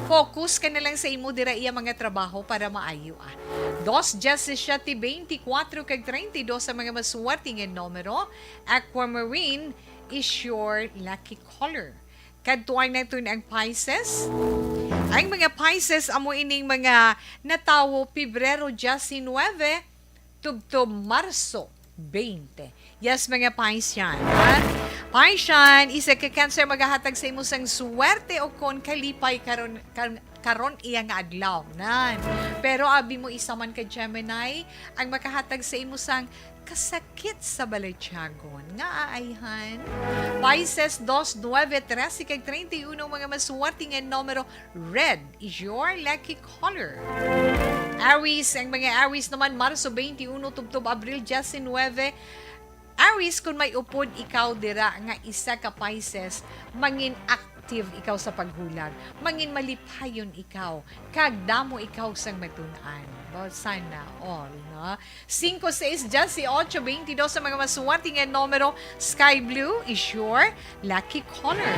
Focus ka na lang sa imo dira iya mga trabaho para maayo, ah. Dos, diyasisiete, beintikwatro, kag treinta y dos ang mga maswerte nga numero. Aquamarine is your lucky color. Kadtuan naton ang Pisces. Ang mga Pisces amo ining mga natawo Pebrero diecinuebe tubtob Marso twenty. Yes, mga Piscean, ha? Piscean, isa ka Cancer magahatag sa imo sang suwerte o kon kalipay karon, karon, karon iya nga adlaw. Nan. Pero abi mo isa man ka Gemini ang makahatag sa imo sang kasakit sa balatyagon. Nga aayhan? Pisces, dos, nuebe, trese, kag treinta y uno, mga maswerte nga numero. Red is your lucky color. Aries, ang mga Aries naman, Marso twenty-one tubtob Abril diecinuebe. Aries, kung may upod ikaw dira nga isa ka Pisces, mangin active ikaw sa paghulag, mangin malipayon ikaw, kag damo ikaw sang matun-an. Well, sana all, no? Cinco, seis, dieciocho, veintidós sa mga maswerte nga numero. Sky blue is your lucky color.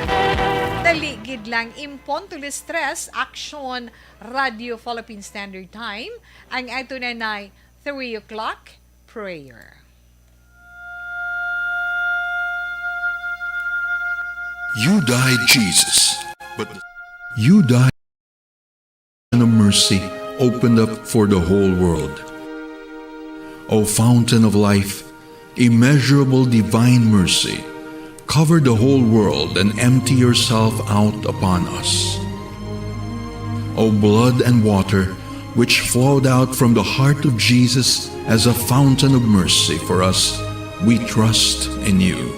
Dali gid lang, imponto alas tres, Action Radio Philippine Standard Time. Ang ato na nay three o'clock prayer. You died, Jesus, but the you died and a mercy opened up for the whole world. O fountain of life, Immeasurable divine mercy, cover the whole world and empty yourself out upon us. O blood and water, which flowed out from the heart of Jesus as a fountain of mercy for us, we trust in you.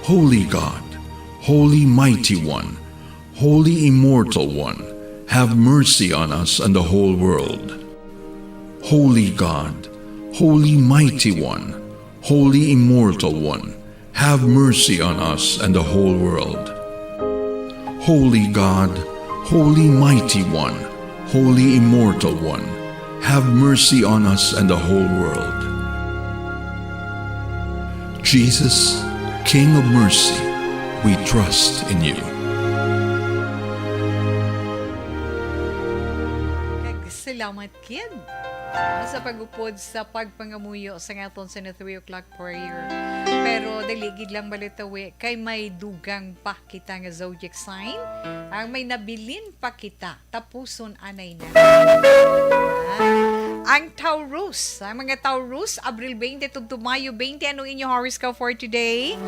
Holy God, Holy Mighty One, Holy Immortal One, have mercy on us and the whole world. Holy God, Holy Mighty One, Holy Immortal One, have mercy on us and the whole world. Holy God, Holy Mighty One, Holy Immortal One, have mercy on us and the whole world. Jesus, King of mercy, we trust in you. Kag salamat gid sa pag-upod sa pagpangamuyo sa aton sa three o'clock prayer. Pero dali gid lang balitawi kay may dugang pa kita nga zodiac sign. Ang may nabilin pa kita. Tapuson anay na. Ah, ang Taurus, ang mga Taurus, Abril twenty tubtob Mayo twenty, anong inyo horoscope for today?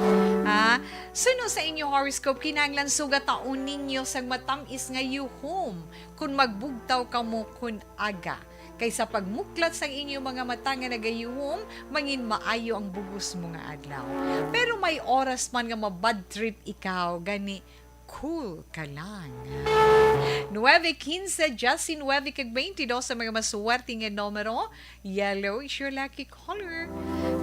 Ah, suno sa inyo horoscope, kinahanglan sugataon ninyo sang matamis nga yuhom kon magbugtaw kamo kon aga. Kay sa pagmuklat sang inyo mga mata nga nagayuhom, mangin maayo ang bugos mo nga adlaw. Pero may oras man nga mabad trip ikaw, gani cool ka lang. Nueve quince, Justin, nueve kag twenty-dos sa mga maswerte nga numero. Yellow is your lucky color.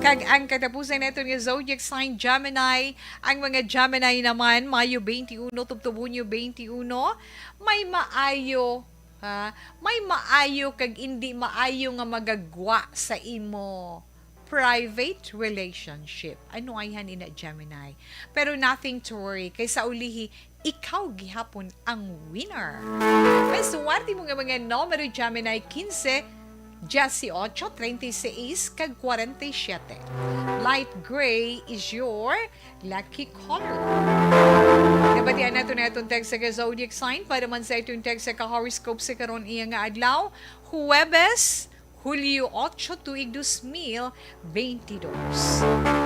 Kag ang katapusan nato nga zodiac sign, Gemini. Ang mga Gemini naman, Mayo twenty-one, tubtob Hunyo twenty-one, may maayo, ha? May maayo kag indi maayo nga magagwa sa imo private relationship. Ano ay han ina, Gemini? Pero nothing to worry, kay sa ulihi, ikaw gihapon ang winner. Ang suwerte mo nga mga numero, Gemini, quince, dieciocho, treinta y seis, kag kwarenta y siete. Light gray is your lucky color. Nabatian nato na itong text sa zodiac sign para man sa itong text sa ka-horoscope sa karon iya nga adlaw, Huwebes, Hulyo ocho, tuig dos mil twenty-dos.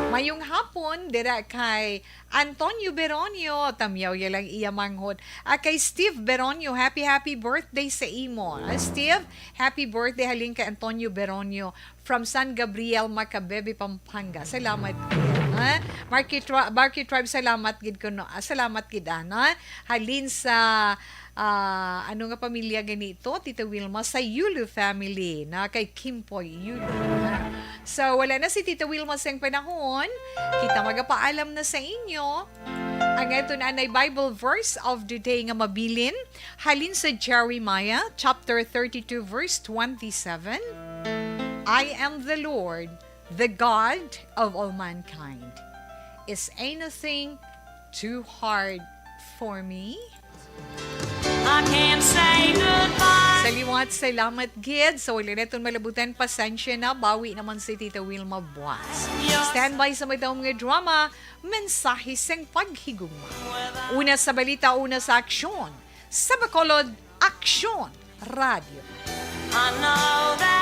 Mayong hapon dira kay Antonio Beronio, tamyaw ya lang iya manghod. Ah, kay Steve Beronio, happy, happy birthday sa imo. Ah, Steve, happy birthday halin kay Antonio Beronio from San Gabriel, Macabebe, Pampanga. Salamat gid, ha? Marky Tri-, Marky Tribe, salamat gid kuno. Ah, salamat gid, ana. Halin sa Ah, ano nga pamilya gani ito, Tita Wilma? Sa Yulu family, na kay Kimpoy Yulu. Ah, so, wala na si Tita Wilma sang panahon. Kita magapaalam na sa inyo. Ang aton anay Bible verse of the day nga mabilin, halin sa Jeremiah chapter thirty-two, verse twenty-seven. "I am the Lord, the God of all mankind. Is anything too hard for me?" I can't say goodbye. Sa liwat, salamat gid. Sa wala naton malabutan, pasensya na. Bawi naman si Tita Wilma buwas. Standby sa madamo nga drama, mensahe sang paghigugma. Una sa balita, una sa aksyon. Sa Bacolod, Aksyon Radio. I know that